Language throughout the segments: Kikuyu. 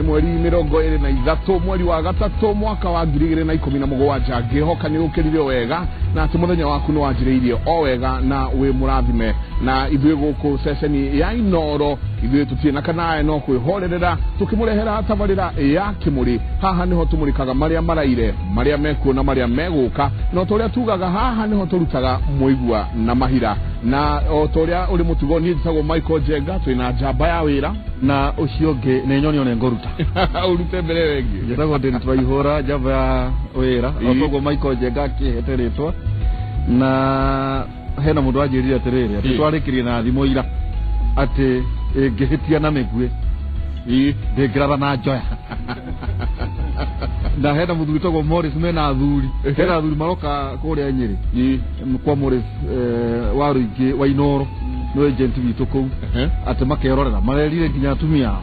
Nĩ mweri 23 mweri wa gatatũ mwaka wa 2017. Ngĩhoka nĩ ũkĩrire wega na atĩ mũthenya waku nĩ wanjĩrĩirie o wega na wĩ mũrathime. Na ithuĩ gũkũ ceceni ya Inoro ithuĩ tũtirĩ na kanae no kwĩhorerera tũkĩmũrehera tabarĩra ya Kĩmũrĩ. Haha nĩho tũmũrĩkaga marĩa maraire, marĩa mekuo na marĩa megũka, na o ta ũrĩa tugaga haha nĩho tũrutaga mũigua na mahira. Na o ta ũrĩa ũrĩ mũtugo, niĩ njĩtagwo Michael Njenga, twĩna njamba ya wĩra na ũcio ũngĩ nĩ nyoni one ngũruta. Ũrute mbere ĩyo ĩngĩ. Njĩtagwo Ndĩritũ Waihũra, njamba ya wĩra. O toguo Michael Njenga akĩhete rĩtwa. Na hena mũndũ wanjĩrire atĩrĩrĩ, atĩ twarĩkĩrie na thimũ ira atĩ ĩngĩhĩtia na mĩguĩ ndĩngĩratha na njoya. Na hena mũthuri wĩtagwo Morris, mena athuri, hena athuri maroka kũrĩa Nyĩrĩ kwa Morris wa Rũingĩ wa Inoro, nĩ agent witũ kũu, atĩ makerorera marerire nginya atumia ao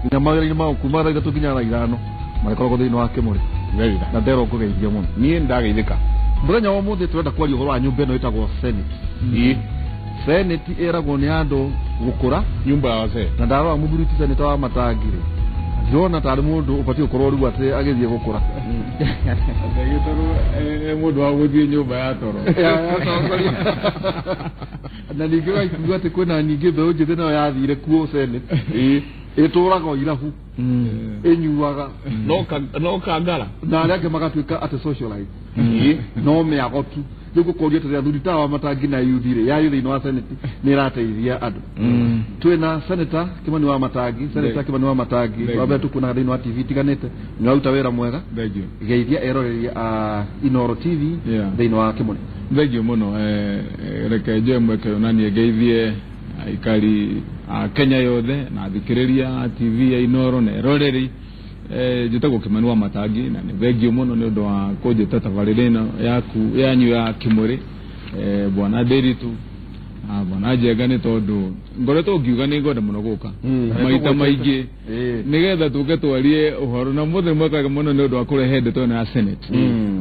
nginya mawĩra-inĩ mao kuma thaa 3 nginya thaa 5 marĩkoragwo thĩinĩ wa Kĩmũrĩ. Very nice. Na nderwo ngũgeithia mũno. Niĩ ndageithĩka. Mũthenya wa ũmũthĩ tũrenda kwaria ũhoro wa nyũmba ĩno ĩtagwo Senate. Senate ĩragwo nĩ andũ gũkũra. Nyumba ya wazee. Na ndarora mũthuri ti seneta wa Matangi rĩ, ndĩrona tarĩ mũndũ ũbatiĩ gũkorwo rĩu atĩ agĩthiĩ gũkũra. Ndagĩtarwo mũndũ wa gũthiĩ nyũmba ya toro. Ya atongoria. Na ningĩ ũgakiuga atĩ kwĩna ningĩ mbeũ njĩthĩ nayo yathire kuo Senate ĩtũraga o irabu, ĩnyuaga. No kangara. Na arĩa angĩ magatuĩka atĩ socialite no mĩago tu. Rĩu gũkũria atĩrĩ, athuri ta wa Matangi na yuthi rĩ yayo thĩinĩ wa Senate nĩ ĩrateithia andũ? Twĩna Senator Kimani wa Matangi. Senator Kimani wa Matangi, wa mbere tũkuonaga thĩinĩ wa TV itiganĩte, nĩ waruta wĩra mwega. Thank you. Geithia eroreri a Inoro TV thĩinĩ wa Kĩmũrĩ. Thank you mũno. Reke njoe mweke ũyũ na niĩ ngeithie aikari a Kenya yothe na athikĩrĩria a TV ya Inoro na eroreri. Njĩtagwo Kimani wa Matangi na nĩ thengio mũno nĩ ũndũ wa kũnjĩta tabarĩra ĩno yaku yanyu ya Kĩmũrĩ, bwana Ndĩritũ na bwana Njenga, nĩ tondũ ngoretwo ngiuga nĩ ngwenda mũno gũka maita maingĩ nĩgetha tũke twarie ũhoro na mũthĩ nĩ mwekaga mũno nĩ ũndũ wa kũrehe ndeto ĩno ya Senate,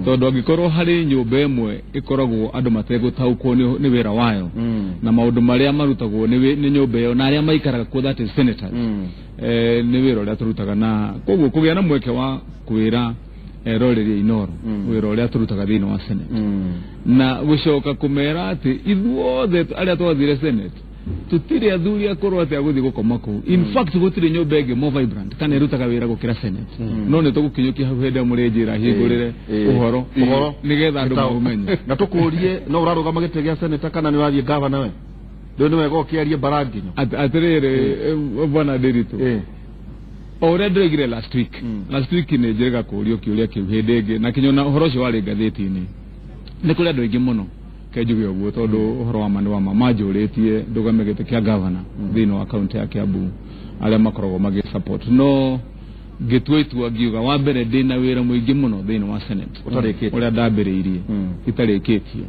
tondũ angĩkorwo harĩ nyũmba ĩmwe ĩkoragwo andũ mategũtaũkwo nĩ wĩra wayo na maũndũ marĩa marutagwo nĩ nyũmba ĩyo na arĩa maikaraga kuo, that is senators, nĩ wĩra ũrĩa tũrutaga, na koguo kũgĩa na mweke wa kwĩra eroreri a Inoro wĩra ũrĩa tũrutaga thĩinĩ wa Senate na gũcoka kũmera atĩ ithuothe arĩa twathire Senate tũtirĩ athuri akũrũ atĩ agũthiĩ gũkoma kũu. In fact, gũtirĩ nyũmba ĩngĩ more vibrant kana ĩrutaga wĩra gũkĩra Senate. No nĩ tũgũkinyũkia hau hĩndĩ ĩrĩa mũrĩnjĩra hingũrĩre ũhoro Ũhoro. nĩgetha andũ maũmenye. Na tũkũrie, no ũrarũgama gĩtĩ gĩa seneta kana nĩ ũrathiĩ gavana? We rĩu nĩ wega ũkĩarie mbara nginyo. Atĩrĩrĩ, bwana Ndĩritũ, o ũrĩa ndĩroigire last week, last week nĩ njĩrĩga kũũrio kĩũria kĩu hĩndĩ ĩngĩ na kĩnyona ũhoro ũcio warĩ ngathĩti-inĩ. Nĩ kũrĩ andũ aingĩ mũno, ke njuge ũguo tondũ ũhoro wa ma nĩ wa ma, manjũrĩtie ndũgame gĩtĩ kĩa gavana thĩinĩ wa kaunti ya Kiambu, arĩa makoragwo magĩ support, no ngĩtua itua ngiuga wa mbere ndĩna wĩra mũingĩ mũno thĩinĩ wa Senate ũtarĩkĩtie. Ũrĩa ndambĩrĩirie itarĩkĩtie,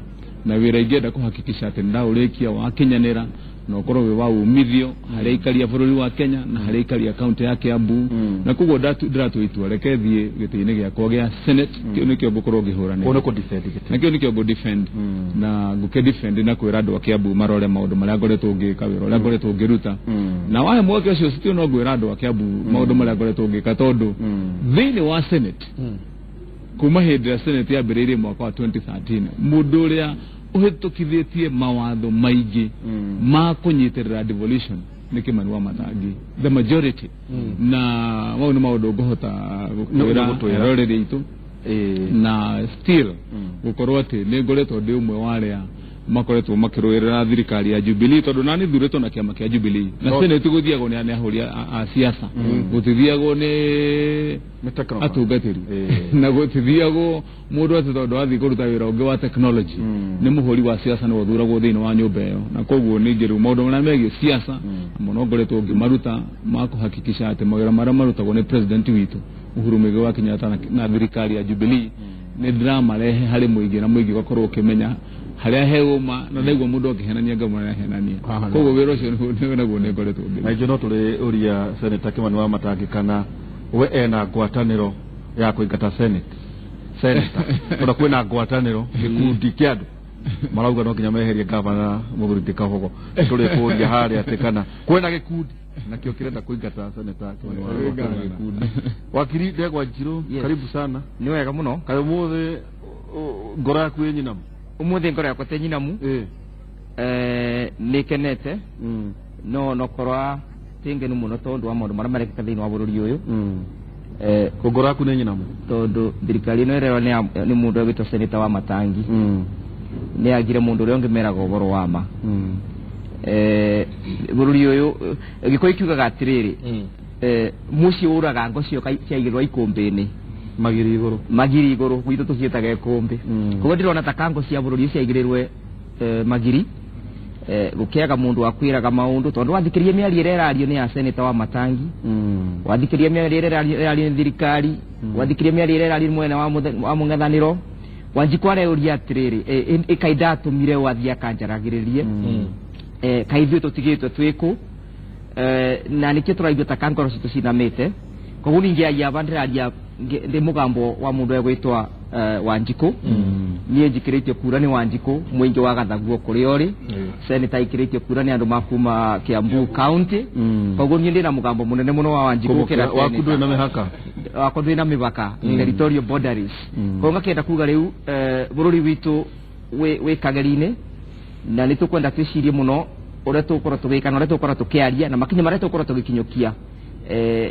na wĩra ingĩenda kũhakikisha atĩ nĩndaũrĩkia wakinyanĩra na ũkorwo wĩ wa umithio harĩ aikari a bũrũri wa Kenya na harĩ aikari a kaunti ya Kiambu. Na koguo ndĩratua itua, reke thiĩ gĩtĩ-inĩ gĩakwa gĩa Senate, kĩu nĩkĩo ngũkorwo ngĩhũranĩra. Kũu nĩ kũ-defend gĩtĩ. Na kĩu nĩkĩo ngũ defend na ngũke defend na kwĩra andũ a Kiambu marore maũndũ marĩa ngoretwo ngĩka, wĩra ũrĩa ngoretwo ngĩruta. Na wahe mweke ũcio sitio, no ngwĩra andũ a Kiambu maũndũ marĩa ngoretwo ngĩka, tondũ thĩinĩ wa Senate, kuma hĩndĩ ĩrĩa Senate yambĩrĩirie mwaka wa 2013, mũndũ ũrĩa ũhĩtũkithĩtie mawatho maingĩ ma kũnyitĩrĩra devolution nĩ Kimani wa Matangi, the majority. Na mau nĩ maũndũ ngũhota gũkwĩra gũtwĩra. eroreri aitũ. Na still gũkorwo atĩ nĩ ngoretwo ndĩ ũmwe wa arĩa makoretwo makĩrũĩrĩra thirikari ya Jubilee, tondũ nani thurĩtwo na kĩama kĩa Jubilee na Senate gũthiagwo nĩ ahũri a siasa, gũtithiagwo nĩ Nĩ technocrat. Atungatĩri na gũtithiagwo mũndũ atĩ tondũ athiĩ kũruta wĩra ũngĩ wa technology. Nĩ mũhũri wa siasa nĩwe ũthuragwo thĩinĩ wa nyũmba ĩyo, na koguo ningĩ rĩu maũndũ marĩa megiĩ siasa mũno ngoretwo ngĩmaruta ma kũhakikisha atĩ mawĩra marĩa marutagwo nĩ president witũ Uhuru Muigai wa Kenyatta na thirikari ya Jubilee nĩ ndĩramarehe harĩ mũingĩ, na mũingĩ ũgakorwo ũkĩmenya harĩa he ũma, na ndaigua mũndũ akĩhenania ngamũra ahenania. Haha Koguo wĩra ũcio naguo nĩ ngoretwo na ngĩruta. Ithuĩ no tũrĩ ũria Senator Kimani wa Matangi kana we ena ngwatanĩro ya kũingata Senate senator, tondũ kwĩna ngwatanĩro gĩkundi kĩa andũ. Marauga no nginya meherie gavana Mũthuri ti Kabogo. Tũrĩ kũria harĩa atĩ kana kwĩna gĩkundi nakĩo kĩrenda kũingata seneta Kimani wa Kwĩna gĩkundi. Wakiri Ndegwa Njirũ, Yes. karibu sana. Nĩ wega mũno. Kaĩ ũmũthĩ ngoro yaku ĩ nyinamu? Ũmũthĩ ngoro yakwa te nyinamu. Nĩ kenete no nokorwa ti ngenu mũno tondũ wa maũndũ marĩa marekĩka thĩinĩ wa bũrũri ũyũ. Ko ngoro yaku nĩ nyinamu? Tondũ thirikari ĩno ĩrerwo nĩ mũndũ ũgwĩtwo seneta wa Matangi nĩ agire mũndũ ũrĩa ũngĩmeraga ũhoro wa ma. Bũrũri ũyũ, Gĩkũyũ kiugaga atĩrĩrĩ, mũciĩ ũraga ngo cio ciaigĩrwo ikũmbĩ-inĩ magiri igũrũ, magiri igũrũ, gwitũ tũciĩtaga ikũmbĩ. Koguo ndĩrona ta kango cia bũrũri ciaigĩrĩrwe magiri, gũkĩaga mũndũ wa kwĩraga maũndũ, tondũ wathikĩria mĩario ĩrĩa ĩrario nĩ ya seneta wa Matangi, wathikĩria mĩario ĩrĩa ĩrario nĩ thirikari, wathikĩria mĩario ĩrĩa ĩrario nĩ mwena wa mũng'ethanĩro, Wanjikũ areuria atĩrĩrĩ, ĩkai ndatũmire wathiĩ akanjaragĩrĩrie, kaĩ ithuĩ tũtigĩtwe twĩkũ, na nĩkĩo tũraigua ta kankoro citũ cinamĩte. Koguo ningĩ aba ndĩraria ndĩ mũgambo wa mũndũ egwĩtwa Wanjikũ. Niĩ njikĩrĩtio kura nĩ Wanjikũ mũingĩ wa Gathaguo kũrĩa ũrĩ. Senator aikĩrĩtio kura nĩ andũ ma kuma Kiambu County. Koguo niĩ ndĩna mũgambo mũnene mũno wa Wanjikũ gũkĩra waku ndũrĩ na mĩhaka. Wakwa ndũrĩ na mĩhaka, territorial boundaries. Koguo ngakĩenda kuga rĩu, bũrũri witũ wĩ kageri-inĩ, na nĩ tũkwenda twĩcirie mũno ũrĩa tũgũkorwo tũgĩka na ũrĩa tũgũkorwo tũkĩaria na makinya marĩa tũgũkorwo tũgĩkinyũkia,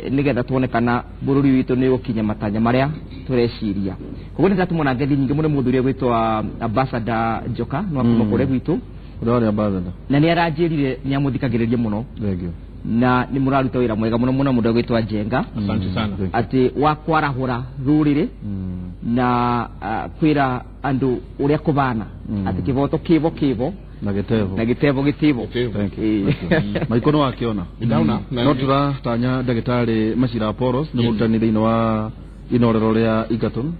nĩgetha tuone kana bũrũri witũ nĩ ũgũkinya matanya marĩa tũreciria. Koguo nĩ ndatũmwo na ngethi nyingĩ mũno mũthuri ũgwĩtwo Ambassador Njoka no akuma kũrĩa gwitũ. Ũrĩa warĩ ambassador. Na nĩ aranjĩrire nĩ amũthikagĩrĩria mũno. Thank you. Na nĩ mũraruta wĩra mwega mũno mũno mũndũ ũgwĩtwo Njenga. Asante sana. Atĩ wa kwarahũra rũrĩrĩ na kwĩra andũ ũrĩa kũbana, atĩ kĩboto kĩbo kĩbo na gĩtebo na gĩtebo gĩtĩbo. Thank you. Maiko nĩ wakĩona. Ndaona. No tũratanya ndagĩtarĩ Machira Poros nĩ mũrutani thĩinĩ wa inorero rĩa Egerton,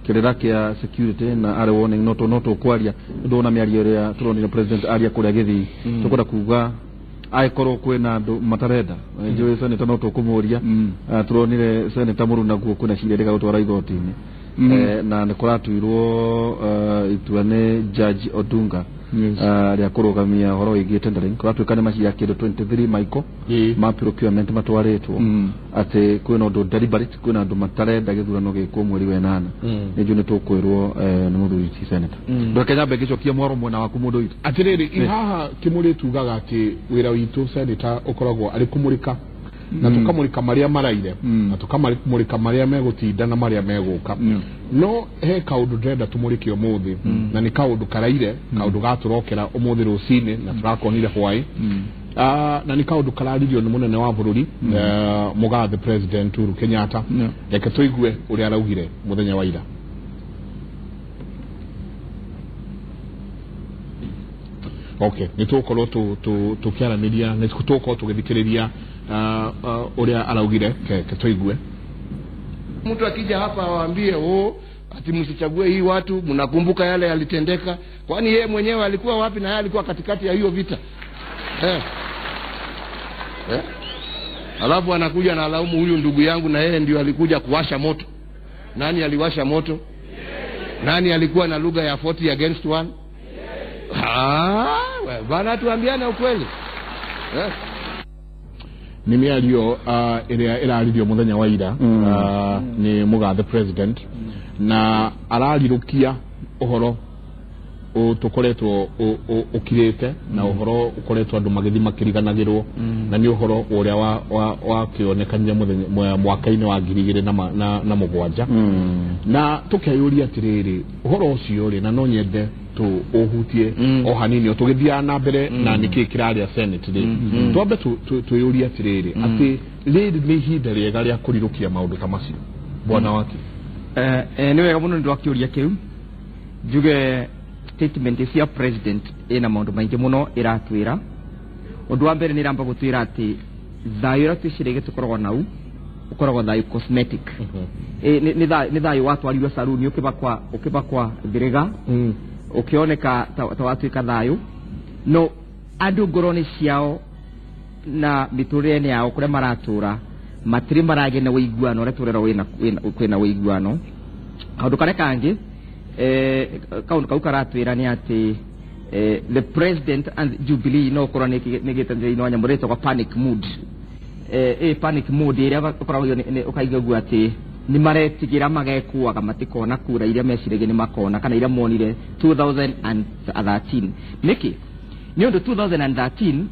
kĩrĩra kĩa security na arĩ warning no tũkwaria ndona mĩario ĩrĩa tũronire president aria kũrĩa Gĩthii. Tũkwenda kuga angĩkorwo kwĩna andũ matarenda, njũĩ senator no tũkũmũria. Tũronire senator Mũrunaguo kwĩna cira ĩrĩga gũtwara igoti-inĩ, na nĩ kũratuirwo itua nĩ Judge Odunga rĩa kũrũgamia ũhoro wĩgiĩ tendering. Kũratuĩka nĩ macira kĩndũ 23 Michael ma procurement matwarĩtwo atĩ kwĩna ũndũ deliberate, kwĩna andũ matarenda gĩthurano gĩkwo mweri wa ĩnana. Nĩ njũĩ nĩ tũkwĩrwo nĩ mũthuri ti senator. Ndweke nyambe ngĩcokia mwaro mwena waku mũndũ witũ. Atĩrĩrĩ, haha kĩmũrĩ tugaga atĩ wĩra witũ senator ũkoragwo arĩ kũmũrĩka na tũkamũrĩka marĩa maraire na tũkamũrĩka marĩa megũtinda na marĩa megũka. No he kaũndũ ndĩrenda tũmũrĩke ũmũthĩ, na nĩ kaũndũ karaire, kaũndũ gatũrokera ũmũthĩ rũcinĩ na tũrakonire hwaĩ, na nĩ kaũndũ kararirio nĩ mũnene wa bũrũri, mũgathe President Uhuru Kenyatta. Reke tũigue ũrĩa araugire mũthenya wa ira. Okay, nĩ tũgũkorwo tũkĩaranĩria, nĩ tũgũkorwo tũgĩthikĩrĩria ũrĩa araugire. Ke tũigue. Mtu akija hapa awaambie, oh, ati msichague hii watu, mnakumbuka yale yalitendeka. Kwani yeye mwenyewe alikuwa wapi na yeye alikuwa katikati ya hiyo vita? Alafu anakuja na alaumu huyu ndugu yangu, na yeye ndio alikuja kuwasha moto. Nani aliwasha moto? Nani alikuwa na lugha ya 40 against 1? Bana tuambiane ukweli. Nĩ mĩario ĩrĩa ĩraririo mũthenya wa ira nĩ mũgathe president, na ararirũkia ũhoro tũkoretwo ũkirĩte na ũhoro ũkoretwo andũ magĩthiĩ makĩriganagĩrwo, na nĩ ũhoro ũrĩa wakĩonekanire mwaka-inĩ wa 2007. Na tũkeyũria atĩrĩrĩ, ũhoro ũcio rĩ, na no nyende ũhutie o hanini o tũgĩthiaga na mbere na nĩkĩĩ kĩrarĩa Senate rĩ, twambe twĩyũrie atĩrĩrĩ, atĩ rĩrĩ nĩ ihinda rĩega rĩa kũrirũkia maũndũ ta macio, bwana wake? Nĩ wega mũno nĩ ndwakĩũria kĩu. Njuge statement cia president ĩna maũndũ maingĩ mũno ĩratwĩra. Ũndũ wa mbere nĩ ĩramba gũtwĩra atĩ thayũ ũrĩa twĩciragia tũkoragwo nau ũkoragwo thayũ cosmetic. Nĩ thayũ watwarirwo saruni ũkĩbakwa thiriga, ũkĩoneka ta watuĩka thayũ, no andũ ngoro-inĩ ciao na mĩtũrĩre-inĩ yao kũrĩa maratũra matirĩ maragĩa na ũiguano ũrĩa tũrerwo kwĩna ũiguano. Kaũndũ karĩa kangĩ, Kaundu kau karatwira ni ati the president and Jubilee no korwo nĩ gĩte thĩinĩ wa nyamũ ĩtagwo panic mood. Panic mode ĩrĩa ũkoragwo ũkaigua guo atĩ nĩ maretigĩra magekuaga matikona kura iria meciragia nĩ makona kana iria monire 2013. Nĩkĩ? Nĩ ũndũ 2013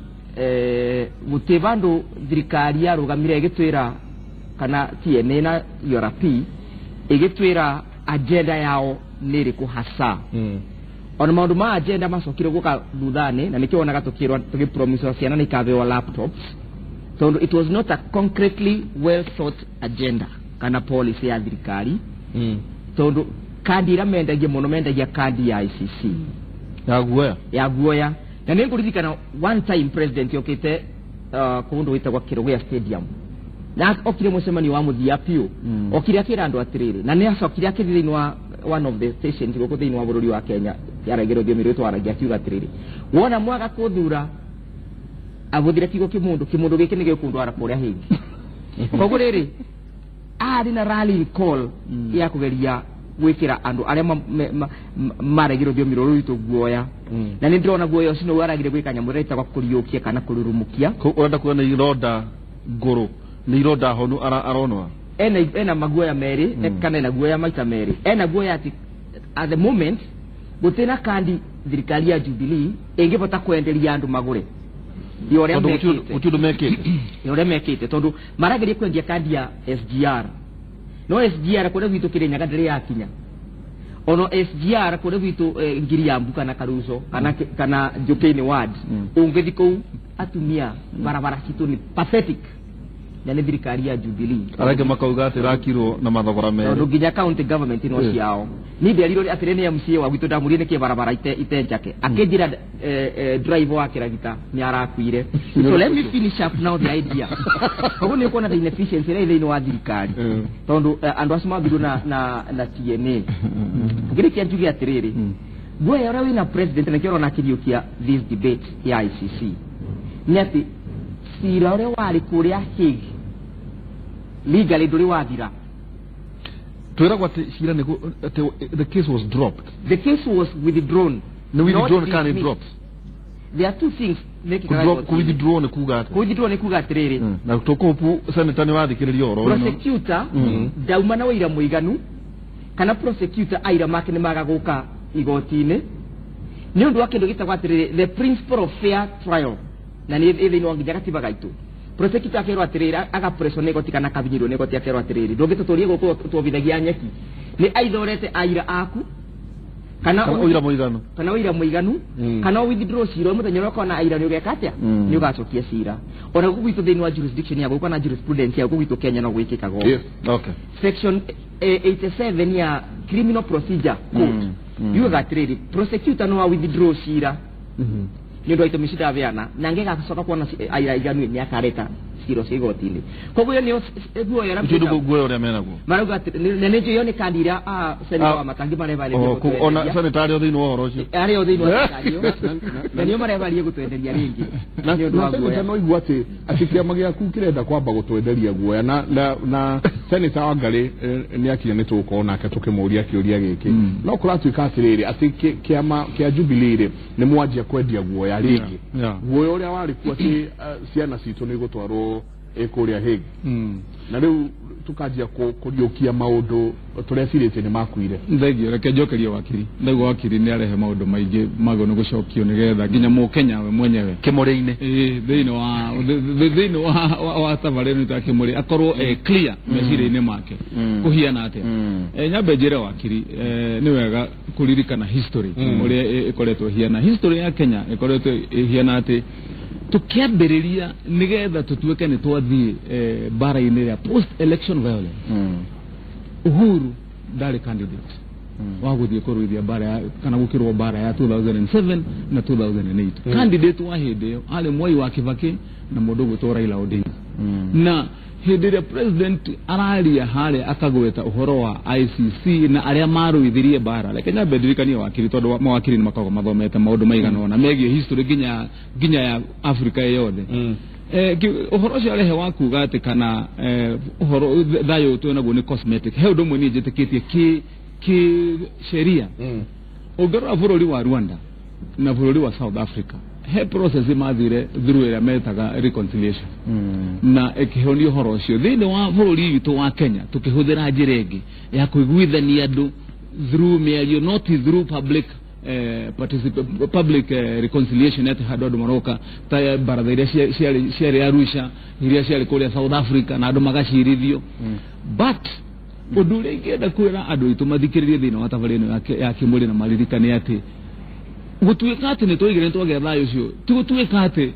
gũtirĩ vandũ thirikari yarũgamire ĩgĩtwĩra kana TNA na URP ĩgĩtwĩra agenda yao nĩ ĩrĩkũ hasa. Ona maũndũ ma agenda macokire gũka thutha-inĩ, na nĩkĩo wonaga tũkĩrwo tũgĩpromise ciana nĩ ikabeo laptops, tondũ it was not a concretely well thought agenda kana policy ya thirikari, tondũ kandi ĩrĩa mendagia mũno, mendagia kandi ya ICC ya guoya. Ya guoya. Na nĩ ngũririkana one time president yokĩte kũndũ gwĩtagwo Kĩrũgũya Stadium, na okire mũcemanio wa mũthia biũ. Okire akĩra andũ atĩrĩrĩ, na nĩ acokire akĩthiĩ thĩinĩ wa one of the stations gũkũ thĩinĩ wa bũrũri wa Kenya yaragia rũthiomi rũrũ twaragia, akiuga atĩrĩrĩ, wona mwaga kũthura, abũthire kiugo kĩmũndũ kĩmũndũ gĩkĩ nĩ gĩkũndwara kũrĩa hĩngĩ. Koguo rĩrĩ arĩ na rallying call ya kũgeria gwĩkĩra andũ arĩa maregia rũthiomi rũrũ rwitũ guoya. Na nĩ ndĩrona guoya ũcio nĩguo aragire gwĩka nyamũ ĩrĩa ĩtagwo kũriũkia kana kũrurumũkia. Ũrenda kuga nĩ ironda ngũrũ, nĩ ironda honu aronwa? Ena maguoya merĩ, kana ena guoya maita merĩ. Ena guoya atĩ at the moment gũtirĩ na kandi thirikari ya Jubilee ĩngĩbota kwenderia andũ magũre ya ũrĩa tondũ gũtirĩ mekĩte. Gũtirĩ ũndũ mekĩte. Ya ũrĩa mekĩte, tondũ marageria kwendia kandi ya SGR, no SGR kũrĩa gwitũ Kĩrĩnyaga ndĩrĩ yakinya. Ono SGR kũrĩa gwitũ Ngiriambu kana Karuco kana Njũkĩ-inĩ ward, ũngĩthi kũu atumia barabara citũ nĩ pathetic, na nĩ thirikari ya Jubilee. Arĩa angĩ makauga atĩ rakirwo na mathogora tondũ merĩ. Nginya county government no ciao ni nderirwo atĩrĩ nĩ MCA wa gwitũ, ndamũrie nĩkĩ barabara ite njake, akĩnjĩra driver wa kĩragita nĩ arakuire. So let me finish up now the idea. Koguo nĩ ũkuona the inefficiency ĩrĩa ĩ thĩinĩ wa thirikari, tondũ andũ acio mambirwo na TNA. Ngĩrĩkia njuge atĩrĩrĩ, guoya ũrĩa wĩna president, nĩkĩo ũrona akĩriũkia this debate ya ICC, nĩ atĩ cira ũrĩa warĩ kũrĩa Hague legally ndũrĩ wathira. Twĩragwo atĩ cira nĩ atĩ the case was dropped. The case was withdrawn. Nĩ withdrawn not kana nĩ dismissed. dropped? There are two things mekĩkaga Kũ igoti-inĩ. Withdraw nĩ kuga atĩa? Withdraw nĩ kuga atĩrĩrĩ, Na tũkũpu senator nĩ wathikĩrĩria ũhoro ũyũ. Prosecutor ndauma na ũira mũiganu, kana prosecutor aira make nĩ maga gũka igoti-inĩ nĩ ũndũ wa kĩndũ gĩtagwo atĩrĩrĩ the principle of fair trial, na nĩ ĩ thĩinĩ wa nginya gatiba gaitũ. Prosecutor akerwo atĩrĩrĩ, agapresswo nĩ igoti kana akabinyĩrwo nĩ igoti, akerwo atĩrĩrĩ, ndũngĩtũtũrie gũkũ tuobithagia nyeki nĩ aitha ũrete aira aku kana kana ũira mũiganu. Kana ũira mũiganu, kana withdraw cira mũthenya ũrĩa ũkona aira nĩ ũgeka atĩa, nĩ ũgacokia cira. Ona gũkũ gwitũ thĩinĩ wa jurisdiction ya gũkũ kana jurisprudence ya gũkũ gwitũ Kenya no gwĩkĩkaga ũũ. Section 87 ya criminal procedure code yugaga atĩrĩrĩ, prosecutor no a withdraw cira nĩ ũndũ wa itũmi citabeana, na angĩgacoka kuona aira aiganu nĩ akareta cira ũcio igoti-inĩ. Koguo ĩyo nĩyo guoya ũrĩa Ũcio nĩguo guoya ũrĩa menaguo. Marauga atĩ na nĩ njũĩ ĩyo nĩ kandi ĩrĩa senator wa Matangi marebarĩria Ona gũtwenderia. senator arĩ o thĩinĩ wa ũhoro ũcio. Arĩ o thĩinĩ wa thirikari ĩyo, na nĩo marebaria gũtwenderia rĩngĩ na nĩ ũndũ wa na senator guoya. No igua atĩ kĩama gĩaku kĩrenda kwamba gũtwenderia guoya, na senator Wangarĩ nĩ akinya nĩ tũgũkorwo nake tũkĩmũria kĩũria gĩkĩ. No kũratuĩka atĩrĩrĩ, atĩ kĩama kĩa Jubilee rĩ, nĩ mwanjia kwendia guoya rĩngĩ, guoya ũrĩa warĩ kuo atĩ ciana citũ nĩ igũtwarwo kũrĩa Hague, na rĩu tũkanjia kũriũkia maũndũ tũrecirĩtie nĩ makuire. Thengio. Reke njokerie wakiri. Ndaigua wakiri nĩ arehe maũndũ maingĩ magwo nĩ gũcokio nĩgetha nginya mũkenya we mwenyewe Kĩmũrĩ-inĩ. Ĩĩ, thĩinĩ wa tabarĩra ĩno ya Kĩmũrĩ akorwo clear meciria-inĩ make. Kũhiana atĩa? Nyambe njĩre wakiri, nĩ wega kũririkana history ũrĩa ĩkoretwo ĩhiana. History ya Kenya ĩkoretwo ĩhiana atĩ tũkĩambĩrĩria nĩgetha tũtuĩke nĩ twathiĩ mbara-inĩ ya post election violence, Uhuru ndarĩ candidate wa gũthiĩ kũrũithia mbara ya kana gũkĩrwo mbara ya 2007 na 2008. Candidate wa hĩndĩ ĩyo arĩ Mwai wa Kibaki na mũndũ ũgwĩtwo Raila Odinga. Na hĩndĩ ĩrĩa president araria harĩa akagweta ũhoro wa ICC na arĩa marũithirie mbara, reke nyambe ndirikanie wakiri, tondũ mawakiri nĩ makoragwo mathomete maũndũ maigana ũna megiĩ history nginya ya Afrika yothe. Ũhoro ũcio arehe wa kuga atĩ kana ũhoro thayũ twĩ naguo nĩ cosmetic, he ũndũ ũmwe niĩ njĩtĩkĩtie kĩ Kĩ sheria, ũngĩrora bũrũri wa Rwanda na bũrũri wa South Africa, he process mathire through ĩrĩa metaga reconciliation na ĩkĩhonia ũhoro ũcio. Thĩinĩ wa bũrũri witũ wa Kenya, tũkĩhũthĩra njĩra ĩngĩ ya kũiguithania andũ through mĩario, not through public public reconciliation, atĩ handũ andũ maroka ta baratha iria ciarĩ Arusha, iria ciarĩ kũrĩa South Africa, na andũ magacirithio. But ũndũ ũrĩa ingĩenda kwĩra andũ aitũ mathikĩrĩrie thĩinĩ wa tabarĩra ĩno ya Kĩmũrĩ na maririkane atĩ gũtuĩka atĩ nĩ twaigire nĩ twagĩa thayũ ũcio, ti gũtuĩka atĩ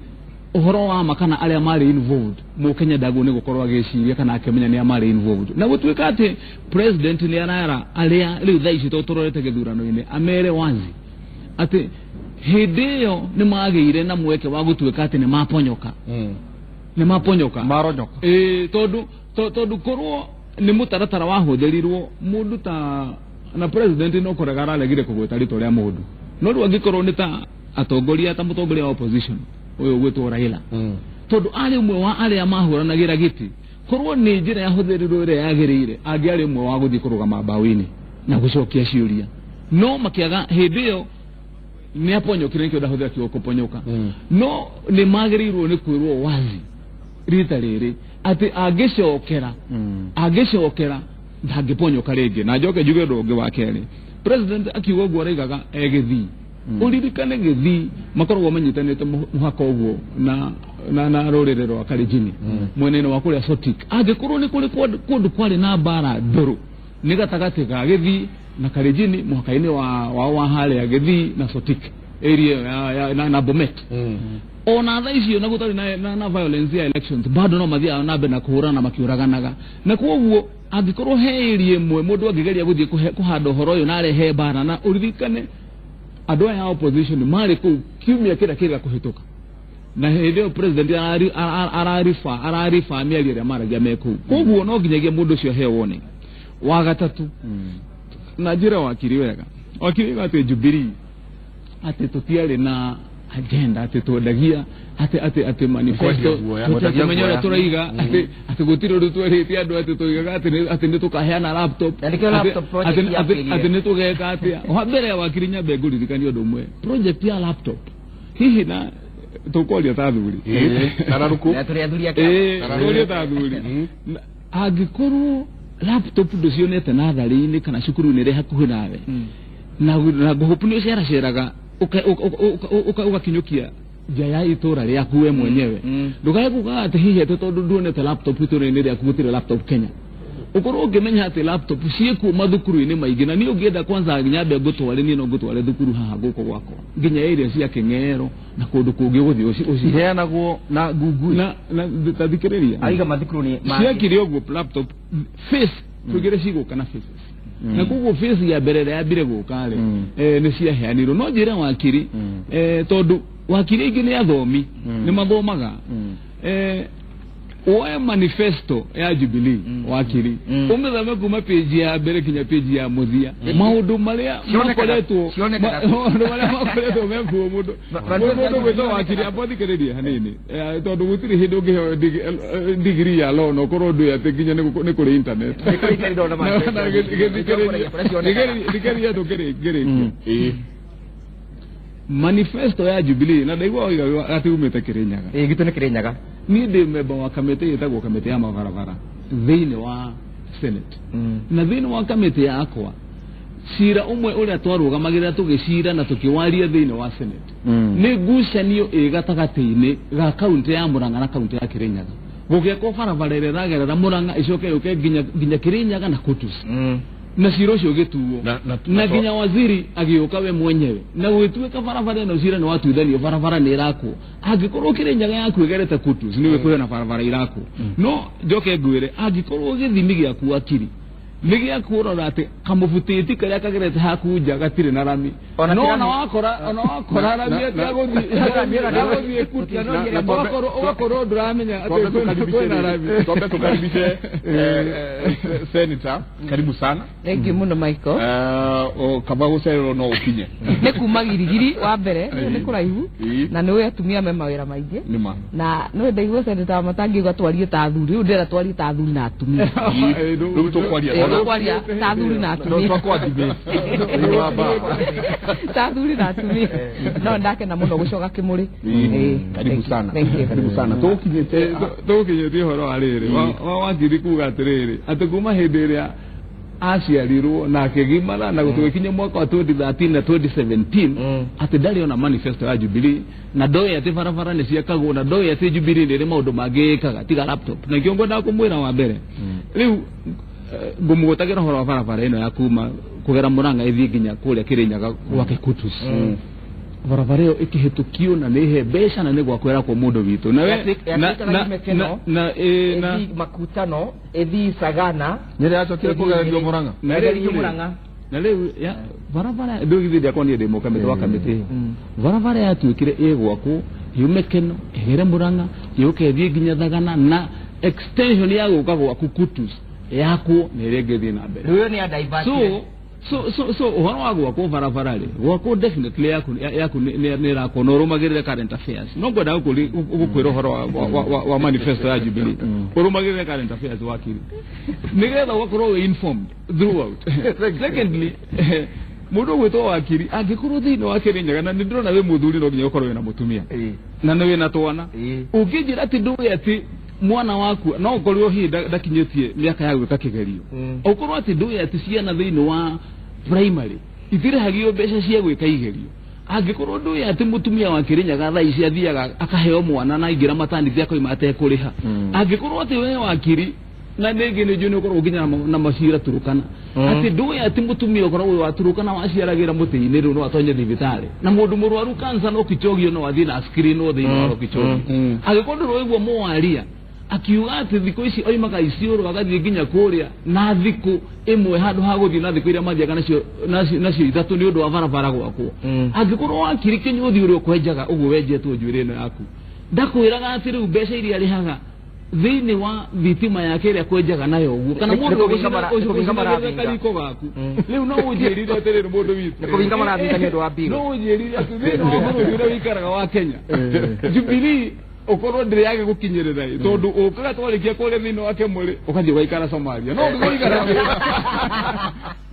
ũhoro wa ma kana arĩa marĩ involved, mũkenya ndagwo nĩ gũkorwo agĩciria kana akĩmenya nĩ marĩ involved. Na gũtuĩka atĩ president nĩ arara arĩa rĩu thaa ici to tũrorete gĩthurano-inĩ, amere wazi atĩ hĩndĩ ĩyo nĩ magĩire na mweke wa gũtuĩka atĩ nĩ maponyoka, nĩ maponyoka. Maronyoka. Ĩĩ, tondũ tondũ korwo nĩ mũtaratara wahũthĩrirwo mũndũ ta na president no kũrega araregire kũgweta rĩtwa rĩa mũndũ, no rĩu angĩkorwo nĩ ta atongoria, ta mũtongoria wa opposition ũyũ ũgwĩtwo Raila, tondũ arĩ ũmwe wa arĩa mahũranagĩra gĩtĩ, korwo nĩ njĩra yahũthĩrirwo ĩrĩa yagĩrĩire, angĩarĩ ũmwe wa gũthiĩ kũrũgama mbaũ-inĩ na gũcokia ciũria, no makĩaga. Hĩndĩ ĩyo nĩ aponyokire, nĩkĩo ndahũthĩra kiugo kũponyoka. No nĩ magĩrĩirwo nĩ kwĩrwo wazi rita rĩrĩ atĩ angĩcokera ndangĩponyoka rĩngĩ. Na njoke njuge ũndũ ũngĩ wa kerĩ, president akiuga ũguo araigaga e Gĩthii. Ũririkane Gĩthii makoragwo manyitanĩte mũhaka ũguo na rũrĩrĩ rwa Kalenjin mwena-inĩ wa kũrĩa Sotik. Angĩkorwo nĩ kũrĩ kũndũ kwarĩ na mbara ndũrũ, nĩ gatagatĩ ga Gĩthii na Kalenjin, mũhaka-inĩ wa wao wa harĩa Gĩthii na Sotik area ĩyo na Bomet. Ona thaa icio na gũtarĩ na violence ya elections, bado no mathiaga na mbere na kũhũrana makĩũraganaga. Na koguo angĩkorwo he area ĩmwe mũndũ angĩgeria gũthiĩ kũhanda ũhoro ũyũ na arehe mbara, na ũririkane andũ aya a opposition marĩ kũu kiumia kĩrĩa kĩrĩa kũhĩtũka, na hĩndĩ ĩyo president arariba mĩario ĩrĩa maragia me kũu. Koguo no nginyagia mũndũ ũcio aheo warning. Wa gatatũ, na njĩra wakiri wega, wakiri wega atĩ Jubilee atĩ tũtiarĩ na agenda, atĩ twendagia atĩ manifesto. Kwendia guoya. Tũmenya ũrĩa tũraiga atĩ gũtirĩ ũndũ twerĩte andũ, atĩ tũigaga atĩ nĩ tũkaheana laptop. Na nĩkĩo laptop project yambĩrĩire. Atĩ nĩ tũgeka atĩa. Wa mbere, wakiri, nyambe ngũririkanie ũndũ ũmwe, project ya laptop hihi na tũkwaria ta athuri. Tararũkũ. Na tũrĩ athuri a kĩama. Ĩĩ, tũrie ta athuri. Na angĩkorwo laptop ndũcionete natharĩ-inĩ kana cukuru-inĩ ĩrĩa hakuhĩ nawe, na ngũhũpu nĩ ũceraceraga ũgakinyũkia nja ya itũra rĩaku we mwenyewe, ndũkae kuga atĩ hihi atĩ tondũ nduonete laptop itũra-inĩ rĩaku gũtirĩ laptop Kenya. Ũkorwo ũngĩmenya atĩ laptop ciĩkuo mathukuru-inĩ maingĩ, na niĩ ũngĩenda kwanza nyambe ngũtware, niĩ no ngũtware thukuru haha gũkũ gwakwa nginya area cia Kĩng'ero na kũndũ kũngĩ ũgũthiĩ ũci Iheanagwo na ngungui. Na tathikĩrĩria. Aiga mathukuru nĩ Ciakire ũguo laptop face tũigĩre cigũka na faces, na koguo face ya mbere ĩrĩa yambire gũka rĩ, nĩ ciaheanirwo. No njĩre wakiri, tondũ wakiri aingĩ nĩ athomi, nĩ mathomaga, woe manifesto ya Jubilee, wakiri, ũmĩthome kuma page ya mbere kinya page ya mũthia, maũndũ marĩa makoretwo cionekaga. Maũndũ marĩa makoretwo mekuo mũndũ mũndũ gwĩtwo wakiri amba thikĩrĩrie hanini, tondũ gũtirĩ hĩndĩ ũngĩheo degree ya law na ũkorwo ndũĩ atĩ nginya nĩ kũrĩ internet. Nĩ kũrĩ internet ona Na gĩthikĩrĩria thikĩrĩria tũkĩrĩkia manifesto ya Jubilee, na ndaigua oiga atĩ umĩte Kĩrĩnyaga. Ĩĩ, gitũ nĩ Kĩrĩnyaga. Niĩ ndĩ memba wa kamĩtĩ ĩtagwo kamĩtĩ ya mabarabara thĩinĩ wa Senate, na thĩinĩ wa kamĩtĩ yakwa cira ũmwe ũrĩa twarũgamagĩrĩra tũgĩcira na tũkĩwaria thĩinĩ wa Senate nĩ ngucanio ĩ gatagatĩ-inĩ ga kaunti ya Murang'a na kaunti ya Kĩrĩnyaga, gũgĩakwo barabara ĩrĩa ĩragerera Murang'a ĩcoke yũke nginya Kĩrĩnyaga na Kutus, na cira ũcio ũgĩtuo na nginya waziri agĩũka we mwenyewe na gũgĩtuĩka barabara ĩno cira nĩ watuithanio, barabara nĩ ĩrakwo. Angĩkorwo Kĩrĩnyaga yaku ĩgerete Kutus, nĩ kwĩna barabara irakwo. No njoke ngwĩre, angĩkorwo gĩthimi gĩaku akiri nĩ gĩa kũrora atĩ kamũbutĩti karĩa kagerete haku nja gatirĩ na rami, Ona no ti ona rami. wakora ona wakora rami atĩ agũthiĩ Kutus, ũgakorwo ndũramenya atĩ Twambe kwĩna rami. Twambe tukaribishe senator, karibu sana. Thank you muno, Michael. Kaba gũcererwo no ũkinye. Nĩ kuma Girigiri wa mbere nĩ kũraihu, na nĩ ũĩ atumia me mawĩra maingĩ. Nĩ ma. Na nĩ ndaigua Senator Wamatangi uga twarie ta athuri, rĩu ndĩrenda twarie ta athuri na atumia. Rĩu tũkwaria. Tũkwaria ta athuri na No atumia. twakwa debate. Thĩinĩ wa bar. Ta athuri na atumia. No ndakena mũno gũcoka Kĩmũrĩ. Ĩĩ, Karibu thank you, sana. thank you. Karibu sana. Tũgũkinyĩte Tũgũkinyĩtie ũhoro wa rĩrĩ wa wakiri kuga atĩrĩrĩ atĩ kuma hĩndĩ ĩrĩa aciarirwo na akĩgimara na gũtũgĩkinya mwaka wa 2013 na 2017 atĩ ndarĩ ona manifesto ya Jubilee, na ndoĩ atĩ barabara nĩ ciakagwo, na ndoĩ atĩ Jubilee nĩ ĩrĩ maũndũ mangĩ ĩkaga tiga laptop. Na kĩo ngwendaga kũmwĩra wa mbere rĩu, ngũmũgũtagĩra ũhoro wa barabara ĩno ya kuma kũgera Mũrang'a ĩthiĩ nginya kũrĩa Kĩrĩnyaga gwake Kutus. Barabara ĩyo ĩkĩhĩtũkio na nĩ ĩhe mbeca na nĩ gwakwo ĩrakwo mũndũ witũ na we Yatuĩkaga yume Keno, na ĩ, na ĩthiĩ Makutano, ĩthiĩ Sagana. Nyĩrĩ yacokire kũgererio Mũrang'a. Na rĩu Ĩgererio rĩ- Mũrang'a. Na rĩu ya barabara ndũgithĩ ndiakwa niĩ ndĩ mũkamĩtĩ wa kamĩtĩ ĩyo, barabara yatuĩkire ĩgwakwo yume Keno ĩgere Mũrang'a yũke ĩthiĩ nginya Thagana, na extension ya gũka gwaku Kutus yakwo na ĩrĩa ĩngĩ ĩthiĩ na mbere. Rĩu ĩyo nĩ ya divert. So ũhoro wa gwakwo barabara rĩ, gwakwo definitely yaku nĩ ĩrakwo na ũrũmagĩrĩre current affairs. No ngwenda gũkwĩra ũhoro wa manifesto ya Jubilee, ũrũmagĩrĩre current affairs, wakiri, nĩgetha ũgakorwo wĩ informed throughout. Secondly, mũndũ ũgwĩtwo wakiri angĩkorwo thĩinĩ wa Kĩrĩnyaga, na nĩ ndĩrona wĩ mũthuri, no nginya ũkorwo wĩna mũtumia na nĩ wĩna twana, ũngĩnjĩra atĩ ndũĩ atĩ mwana waku no ũkorwo hihi ndakinyĩtie mĩaka ya gwĩka kĩgerio, ũkorwo atĩ ndũĩ atĩ ciana thĩinĩ wa primary itirĩhagio mbeca cia gwĩka igerio, angĩkorwo ndũĩ atĩ mũtumia wa Kĩrĩnyaga thaa ici athiaga akaheo mwana na aingĩra maternity akoima atekũrĩha, angĩkorwo atĩ we wakiri na rĩngĩ nĩ njũĩ nĩ ũkoragwo nginya na macira Turukana, atĩ ndũĩ atĩ mũtumia ũkoragwo wĩ wa Turukana waciaragĩra mũtĩ-inĩ rĩu no atonye thibitarĩ, na mũndũ mũrwaru kansa no Kichogio no athiĩ na screen thĩinĩ wa Kichogio, angĩkorwo ndũrũigua mũwaria akiuga atĩ thikũ ici oimaga Isiolo agathiĩ nginya kũrĩa na thikũ ĩmwe handũ ha gũthiĩ na thikũ iria mathiaga nacio 3 nĩ ũndũ wa barabara gwakwo, angĩkorwo wakiri kĩnyũthi ũrĩa ũkwenjaga ũguo wenjetwo njuĩrĩ ĩno yaku ndakwĩraga atĩ rĩu mbeca iria arĩhaga thĩinĩ wa thitima yake ĩrĩa kwenjaga nayo ũguo, kana Nĩ mũndũ kũhinga nĩ kũhinga ũcinagĩrĩra marathinga. kariko gaku rĩu, no ũnjĩrire atĩrĩrĩ, mũndũ witũ, Nĩ kũhinga marathinga nĩ ũndũ wa bill. no ũnjĩrire atĩ thĩinĩ wa bũrũri ũrĩa ũikaraga wa Kenya, Jubilee ũkorwo ndĩrĩ yage gũkinyĩrĩra ĩ, tondũ ũkaga twarĩkia kũrĩa thĩinĩ wa Kemũrĩ ũgathiĩ ũgaikara Somalia, no ũngĩkorwo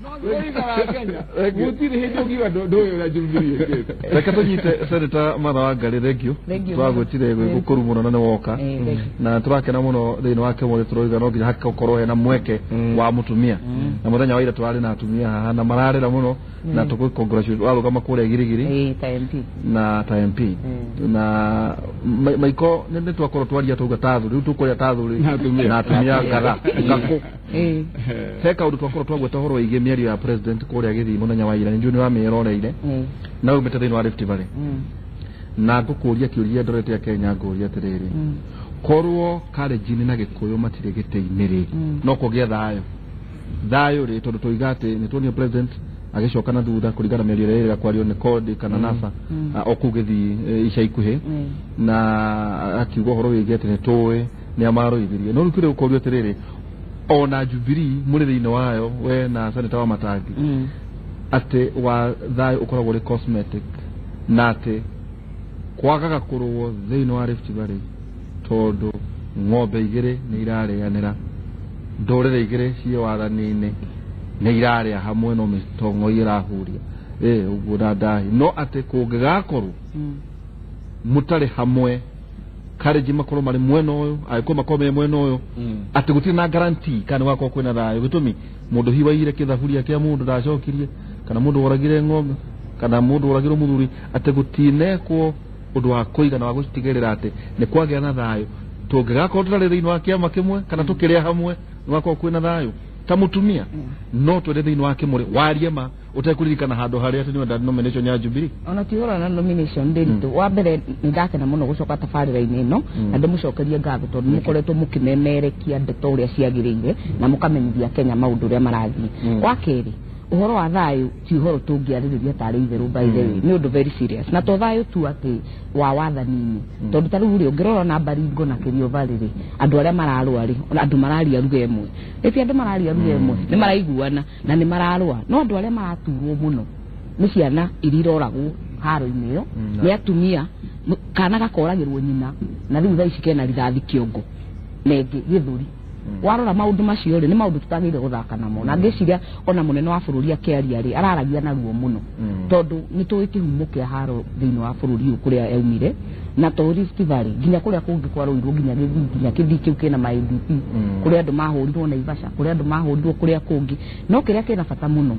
no ũngĩkorwo ũikaraga Kenya gũtirĩ hĩndĩ ũngiuga ndũĩ ũrĩa Jubilee ĩkĩte. Reke tũnyite Senator Martha Wangari, thank you. Thank you. Twagwĩtire gwĩkũru mũno na nĩ woka. Thank you. Na tũrakena mũno thĩinĩ wa Kemũrĩ, tũroiga no nginya hakorwo hena mweke wa mũtumia, na mũthenya wa ira tũrarĩ na atumia haha na mararĩra mũno na tũkũ congratulate warũgama kũrĩa Girigiri Ta MP. Na ta MP na maiko nĩ twakorwo twaria tauga ta athuri, rĩu tũkũrĩa ta athuri Na atumia. Na atumia ngatha ngakũ. He kaũndũ twakorwo twagweta ũhoro wĩgiĩ mĩario ya president kũrĩa Gĩthii mũthenya wa ira, nĩ njũĩ nĩ wamĩroreire na umĩte thĩinĩ wa Rift Valley, na ngũkũria kĩũria ndorete ya Kenya, ngũria atĩrĩrĩ, korwo Kalenjin na Gĩkũyũ matirĩ gĩtĩ-inĩ rĩ, no kũgĩe thayũ? Thayũ rĩ, tondũ tũiga atĩ nĩ tuonio president agĩcoka na thutha kũringana na mĩario ĩrĩa ĩrĩga kwario nĩ kodi kana NASA, o kũu Gĩthii, ica ikuhĩ, na akiuga ũhoro wĩgiĩ atĩ nĩ tũĩ nĩ amarũithirie. No rĩu kĩrĩa ũkorio atĩrĩrĩ, ona Jubilee mũrĩ thĩinĩ wayo, we na Senator wa Matangi, atĩ wa thayũ ũkoragwo ũrĩ cosmetic na atĩ kwagaga kũrũo thĩinĩ wa Rift Valley tondũ ng'ombe igĩrĩ nĩ irarĩanĩra, ndũrĩrĩ igĩrĩ ciĩ wathani-inĩ nĩ irarĩa hamwe, no mĩtongo ĩrahuria ĩ ũguo na ndahi, no atĩ kũngĩgakorwo mũtarĩ hamwe, Kalenjin makorwo marĩ mwena ũyũ, Agĩkũyũ makorwo me mwena ũyũ, atĩ gũtirĩ na guarantee kana gwakorwo kwĩna thayũ. Gĩtũmi mũndũ hihi waiyire kĩthaburia kĩa mũndũ ndacokirie, kana mũndũ woragire ng'ombe, kana mũndũ woragirwo mũthuri, atĩ gũtinekwo ũndũ wa kũigana wa gũtigĩrĩra atĩ nĩ kwagĩa na thayũ. Tũngĩgakorwo tũtarĩ thĩinĩ wa kĩama kĩmwe kana tũkĩrĩa hamwe, nĩ gwakorwo kwĩna thayũ? Ta mũtumia no twende thĩinĩ wa Kĩmũrĩ warie ma ũtekũririkana handũ harĩa atĩ nĩwenda nomination ya Jubilee. Ona ti ũhoro na nomination ndĩritũ. Wa mbere, nĩ ndakena mũno gũcoka tabarĩra-inĩ ĩno na ndĩmũcokerie ngatho tondũ mũkoretwo mũkĩmemerekia ndeto ũrĩa ciagĩrĩire na mũkamenyithia Kenya maũndũ ũrĩa marathiĩ. Wa kerĩ, ũhoro wa thayũ ti ũhoro tũngĩarĩrĩria tarĩ itherũ, by the way, nĩ ũndũ very serious, na to thayũ tu atĩ wa wathani-inĩ, tondũ ta rĩu rĩ, ũngĩrora na Baringo na Kerio Valley rĩ, andũ arĩa mararũa rĩ, ona andũ mararia ruga ĩmwe ĩti, andũ mararia ruga ĩmwe, nĩ maraiguana na nĩ mararũa, no andũ arĩa maraturwo mũno nĩ ciana iria iroragwo haro-inĩ ĩyo, nĩ atumia, kana gakoragĩrwo nyina na rĩu thaa ici kena rithathi kĩongo na ĩngĩ gĩthũri. Warora maũndũ macio rĩ, nĩ maũndũ tũtagĩrĩire gũthaka namo, na ngĩciria ona mũnene wa bũrũri akĩaria rĩ, araragia na ruo mũno, tondũ nĩ tũĩ kĩhumo kĩa haro thĩinĩ wa bũrũri ũyũ kũrĩa yaumire, na to Rift Valley, nginya kũrĩa kũngĩ kwarũirwo, nginya Gĩthii, nginya Kĩthii kĩu kĩna ma IDP, kũrĩa andũ mahũrirwo Naivasha, kũrĩa andũ mahũrirwo kũrĩa kũngĩ. No kĩrĩa kĩna bata mũno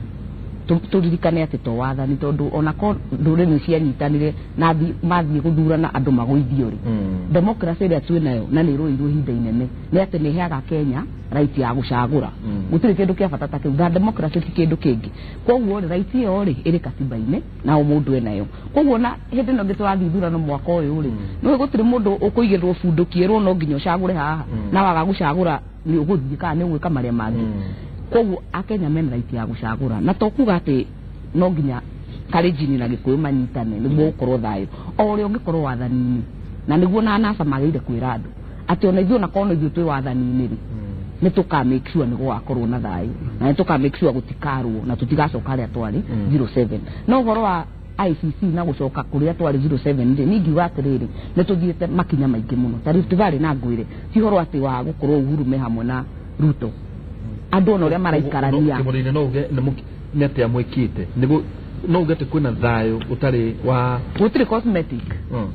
tũririkane atĩ to wathani, tondũ ona ko ndũrĩrĩ nĩ cianyitanire na mathiĩ gũthurana andũ magũithio rĩ, democracy ĩrĩa twĩ nayo na nĩ ĩrũĩirwo ihinda inene nĩ atĩ nĩ ĩheaga Kenya right ya gũcagũra. Gũtirĩ kĩndũ kĩa bata ta kĩu, na democracy ti kĩndũ kĩngĩ. Koguo rĩ, right ĩyo rĩ ĩrĩ katiba-inĩ na o mũndũ enayo. Koguo na hĩndĩ ĩno ĩngĩ tũrathiĩ ithurano mwaka ũyũ rĩ, nĩũĩ gũtirĩ mũndũ ũkũigĩrĩrwo bunduki ĩrwo no nginya ũcagũre haha, na waga gũcagũra nĩ ũgũthiĩ kana nĩ ũgwĩka marĩa mangĩ. Koguo Akenya mena right ya gũcagũra, na to kuga atĩ no nginya Kalenjin na Gĩkũyũ manyitane nĩguo gũkorwo thayũ. O ũrĩa ũngĩkorwo wathani-inĩ, na nĩguo na NASA magĩrĩire kwĩra andũ atĩ ona ithuĩ, ona korwo no ithuĩ twĩ wathani-inĩ rĩ, nĩ tũka make sure nĩ gũgakorwo na thayũ, na nĩ tũka make sure gũtikarwo na tũtigacoka harĩa twarĩ 07. No ũhoro wa ICC na gũcoka kũrĩa twarĩ 07 rĩ, niĩ ingiuga atĩrĩrĩ, nĩ tũthiĩte makinya maingĩ mũno ta Rift Valley, na ngwĩre ti ũhoro atĩ wa gũkorwo Uhuru me hamwe na Ruto, andũ ona ũrĩa maraikarania. Kĩmũrĩine, no uge nĩ atĩa mwĩkĩte nĩguo no uge atĩ kwĩna thayũ ũtarĩ wa Gũtirĩ cosmetic.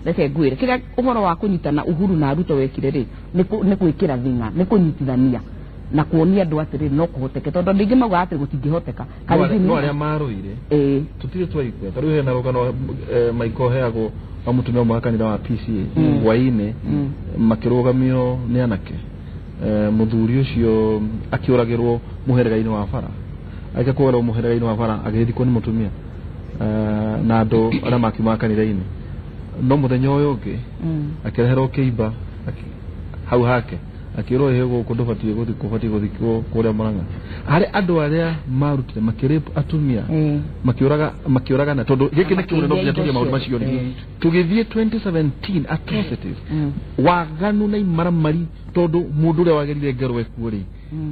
Reke ngwĩre kĩrĩa ũhoro wa kũnyitana Uhuru na Ruto wekire rĩ, nĩ gwĩkĩra thing'a, nĩ kũnyitithania na kuonia andũ atĩrĩrĩ, no kũhoteke, tondũ andũ aingĩ maugaga atĩ gũtingĩhoteka. No arĩa marũire tũtirĩ twaigua. Ta rĩu hena rũgano Maiko heagwo wa mũtumia ũmwe wa kanitha wa PCA hwaĩ-inĩ, makĩrũgamio nĩ anake. Mũthuri ũcio akĩũragĩrwo mũherega-inĩ wa bara. Arĩkia kũũragĩrwo mũherega-inĩ wa bara, agĩthikwo nĩ mũtumia na andũ arĩa makiumaga kanitha-inĩ. No mũthenya ũyũ ũngĩ akĩreherwo kĩimba hau hake, akĩrwo, "Ĩhĩ, gũkũ ndũbatiĩ gũthikwo, ũbatiĩ gũthikwo kũrĩa Mũrang'a." Harĩ andũ arĩa marutire makĩrape atumia, makĩũraga, makĩũragana, tondũ gĩkĩ nĩ kĩũndũ no nginya tũrie maũndũ macio rĩ. Tũgĩthiĩ 2017 atrocities, waganu na imaramari, tondũ mũndũ ũrĩa wagĩrire ngero ekuo rĩ,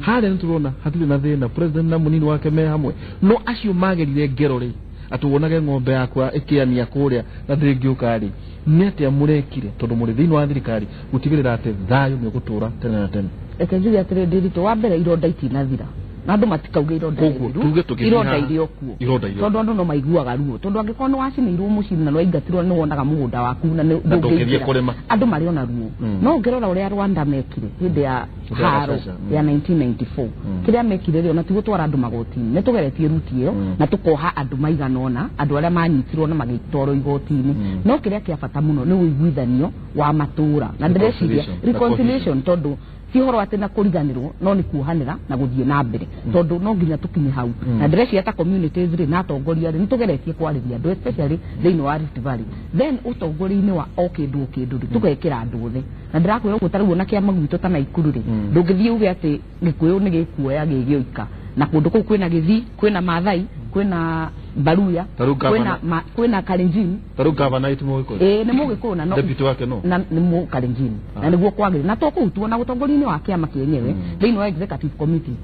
harĩa nĩ tũrona hatirĩ na thĩna, president na mũnini wake me hamwe, no acio magerire ngero rĩ, atĩ wonage ng'ombe yakwa ĩkĩania kũrĩa na ndĩngĩũka rĩ, nĩ atĩa mũrekire, tondũ mũrĩ thĩinĩ wa thirikari, gũtigĩrĩra atĩ thayũ nĩ ũgũtũra tene na tene? Reke njuge atĩrĩ, Ndĩritũ, wa mbere ironda itinathira, na andũ matikauge ironda nĩ Koguo, thiru. tuge tũgĩthiĩ Ironda haha, irĩ o kuo, ironda irĩ o tondũ andũ no maiguaga ruo, tondũ angĩkorwo nĩ wacinĩirwo mũciĩ na nĩ waingatirwo, nĩ wonaga mũgũnda waku na Na ndũngĩthiĩ ndũngĩingĩra. kũrĩma. Andũ marĩ ona ruo. No ũngĩrora ũrĩa Rwanda mekire hĩndĩ ya Hĩndĩ ya haro Gacaca, ya 1994, kĩrĩa mekire rĩ, ona ti gũtwara andũ magoti-inĩ, nĩ tũgeretie ruti ĩyo na tũkoha andũ maigana ũna, andũ arĩa manyitirwo na magĩtwarwo igoti-inĩ. No kĩrĩa kĩa bata mũno nĩ ũiguithanio wa matũra, na ndĩreciria Reconciliation. Reconciliation, tondũ ti ũhoro atĩ na kũriganĩrwo, no nĩ kuohanĩra na gũthiĩ na mbere, tondũ no nginya tũkinye hau. Na ndĩreciria ta communities rĩ, na atongoria rĩ, nĩ tũgeretie kwarĩria andũ, especially thĩinĩ wa Rift Valley, then ũtongoria-inĩ wa o kĩndũ o kĩndũ rĩ, tũgekĩra andũ othe. Na ndĩrakwĩra ũguo, ta rĩu ona kĩama gwitũ ta Naikuru rĩ, ndũngĩthiĩ uge atĩ Gĩkũyũ nĩ gĩkuoya gĩ gĩoika, na kũndũ kũu kwĩna Gĩthii, kwĩna Maathai, kwĩna Baruya, Ta rĩu kwĩna kwĩna Kalenjin. Ta rĩu gavana ti mũgĩkũyũ? Ĩĩ, nĩ mũgĩkũyũ na no Deputy wake no na nĩ mũkalenjin, na nĩguo kwagĩrĩire, na to kũu tuona ũtongoria-inĩ wa kĩama kĩenyewe, thĩinĩ wa executive committee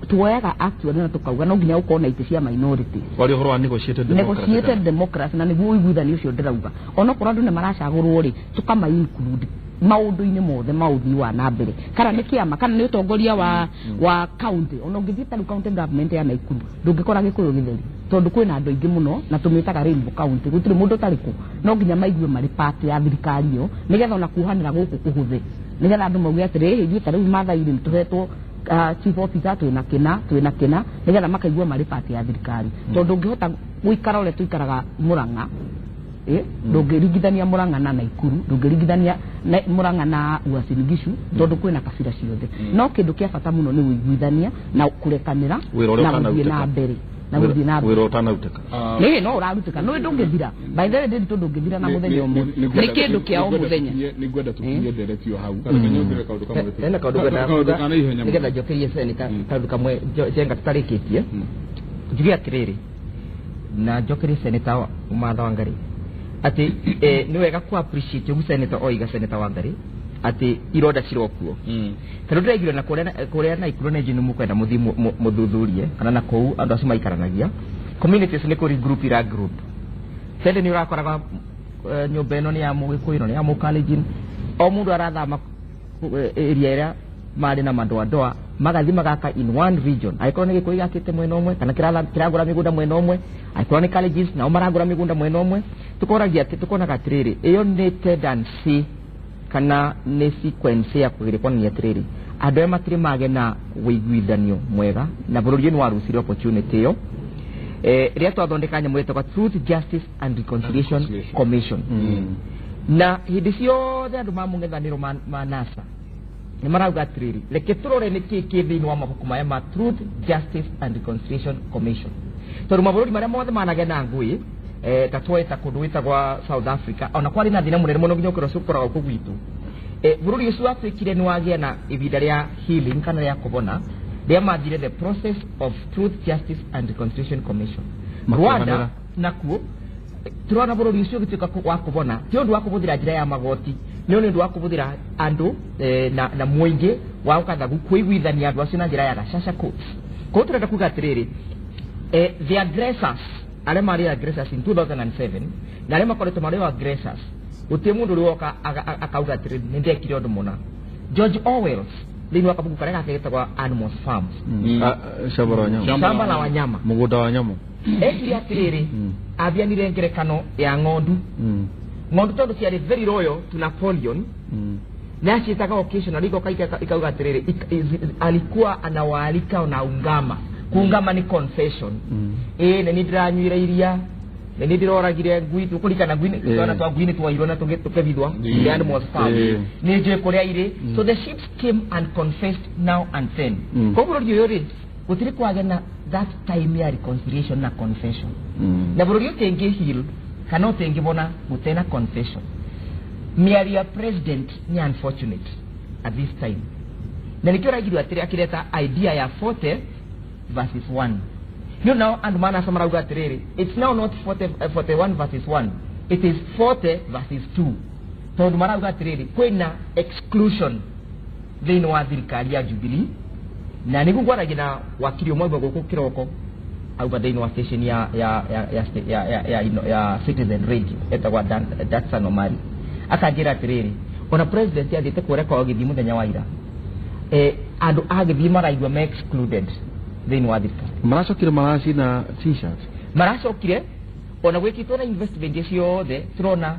tuoyaga actually na tukauga no nginya gũkorwo na itĩ cia minority. Waria ũhoro wa negotiated democracy. Negotiated democracy, na nĩguo ũiguithanio ũcio ndĩrauga, onokorwo andũ nĩ maracagũrwo rĩ, tũkama include maũndũ-inĩ mothe ma ũthii wa na mbere, kana nĩ kĩama, kana nĩ ũtongoria wa county. Ona ũngĩthiĩ ta rĩu county government ya Naikuru, ndũngĩkora Gĩkũyũ gĩtheri, tondũ kwĩna andũ aingĩ mũno, na tũmĩtaga rainbow county, gũtirĩ mũndũ ũtarĩ kũ. No nginya maigue marĩ part ya thirikari ĩyo, nĩgetha ona kuohanĩra gũkũ kũhũthe, nĩgetha andũ mauge atĩrĩ, ithuĩ ta rĩu Maathai rĩ, nĩtũhetwo chief officer, twĩna kĩna, twĩna kĩna, nĩgetha makaigua marĩ part ya thirikari. Tondũ ũngĩhota gũikara ũrĩa tũikaraga Mũrang'a, ndũngĩringithania Mũrang'a na Naikuru, ndũngĩringithania Mũrang'a na Uasin Gishu, tondũ kwĩna kabira ciothe. No kĩndũ kĩa bata mũno nĩ ũiguithania na kũrekanĩra Wĩra ũrĩa na gũthiĩ ũtanarutĩka. na mbere, na gũthiĩ na mbere. Wĩra ũtanarutĩka. Nĩ no ũrarutĩka, no ndũngĩthira. By the way, ndĩritũ, ndũngĩthira na mũthenya ũmwe, nĩ kĩndũ kĩa o mũthenya. Nĩ ngwenda tũkinyie ndereti o hau. Reke nyongerere kaũndũ kamwe tu. Hena kaũndũ ngwenda Kaũndũ kuga ka na ihenya mũno. Nĩgetha njokerie senator kaũndũ kamwe Njenga tũtarĩkĩtie. Njuge atĩrĩrĩ, na njokerie senator Martha Wangari atĩ nĩ wega ku appreciate ũguo senator oiga, senator Wangari, atĩ ironda cirokuo. Tondũ ndĩraiguire na kũrĩa Naikuru na injuĩ nĩ mũkwenda mũthiĩ mũthuthurie kana na kũu andũ acio maikaranagia communities nĩ kũri group ira group tende nĩ ũrakoraga nyũmba ĩno nĩ ya Mũgĩkũyũ, ĩno nĩ ya Mũkalenjin, o mũndũ arathama area ĩrĩa marĩ na madoadoa magathi magaka in one region. Angĩkorwo nĩ Gĩkũyũ gĩakĩte mwena ũmwe kana kĩragũra mĩgũnda mwena ũmwe, angĩkorwo nĩ Kalenjins nao maragũra mĩgũnda mwena ũmwe, tũkoragia atĩ tũkonaga atĩrĩrĩ, ĩyo nĩ tendency kana nĩ sequence ya kũgeria kuonania atĩrĩrĩ, andũ aya matirĩ mage na ũiguithanio mwega na bũrũri ũyũ nĩ warucire opportunity ĩyo rĩrĩa twathondeka nyamũ ĩtagwo Truth, Justice and Reconciliation Commission. Na hĩndĩ ciothe andũ ma mũng'ethanĩro ma NASA nĩ marauga atĩrĩrĩ, reke tũrore nĩ kĩĩ kĩ thĩinĩ wa mabuku maya ma Truth, Justice and Reconciliation Commission, tondũ mabũrũri marĩa mothe managĩa na ngũĩ, ta twoe ta kũndũ gwĩtagwa South Africa, ona kwarĩ na thĩna mũnene mũno nginya ũkĩra ũcio ũkoragwo kũ gwitũ, bũrũri ũcio watuĩkire nĩ wagĩa na ihinda rĩa healing kana rĩa kũbona rĩa mathire the process of Truth, Justice and Reconciliation Commission. Rwanda nakuo turona bũrũri ũcio ũgĩtuĩka wa kũbona ti ũndũ wa kũbũthĩra njĩra ya magoti, nĩ ũndũ wa kũbũthĩra andũ na mũingĩ wa gũkatha kũiguithania andũ acio na njĩra ya gacacca courts. Koguo tũrenda kuga atĩrĩrĩ, the aggressors arĩa marĩ aggressors in 2007 na arĩa makoretwo marĩ o aggressors, gũtirĩ mũndũ ũrĩ woka akauga atĩrĩrĩ, nĩ ndekire ũndũ mũna. George Orwell thĩinĩ wa kabuku karĩa gake getagwa Animals Farms, Shamba la wanyama. Shamba la Wanyama, Mũgũnda wa nyamũ. Ekire atĩrĩrĩ, athianire ngerekano ya ng'ondu. Ng'ondu tondũ ciarĩ very loyal to Napoleon, na aciĩtaga occasionally igoka ikauga atĩrĩrĩ, alikuwa anawaalika na ungama. Kuungama nĩ confession. Ĩĩ, nĩ niĩ ndĩranyuire iria, nĩ niĩ ndĩroragire ngui, tũkũrikana ngui twana twa ngui nĩ twoirwo na tũkĩbithwa the Animals Farm. Nĩ njũĩ kũrĩa irĩ. So the sheep came and confessed now and then. Koguo bũrũri ũyũ rĩ, gũtirĩ kwagĩa na that time ya reconciliation na confession, na bũrũri ũtĩngĩ heal kana ũtĩngĩbona gũtena confession. Mĩario ya president nĩ unfortunate at this time, na nĩkĩo ũraigirwo atĩrĩ akĩreta idea ya 40 versus 1. Nĩ nao andũ manasa marauga atĩrĩrĩ, it's now not 40, 41 versus 1, it is 40 versus 2, tondũ marauga atĩrĩrĩ, kwĩna exclusion thĩinĩ wa thirikari ya Jubilee. Na nĩguo ngwaragia na wakiri ũmwe auma gũkũ kĩroko, auma thĩinĩ wa station ya Citizen Radio etagwa Datsan Omari, akanjĩra atĩrĩrĩ, ona president athiĩte kũrekwo gĩthiĩ mũthenya wa ira, andũ a gĩthiĩ maraigua me excluded thĩinĩ wa thirikari. Maracokire maracina T-shirt. Maracokire ona gwĩkĩtwo na investment ciothe, tũrona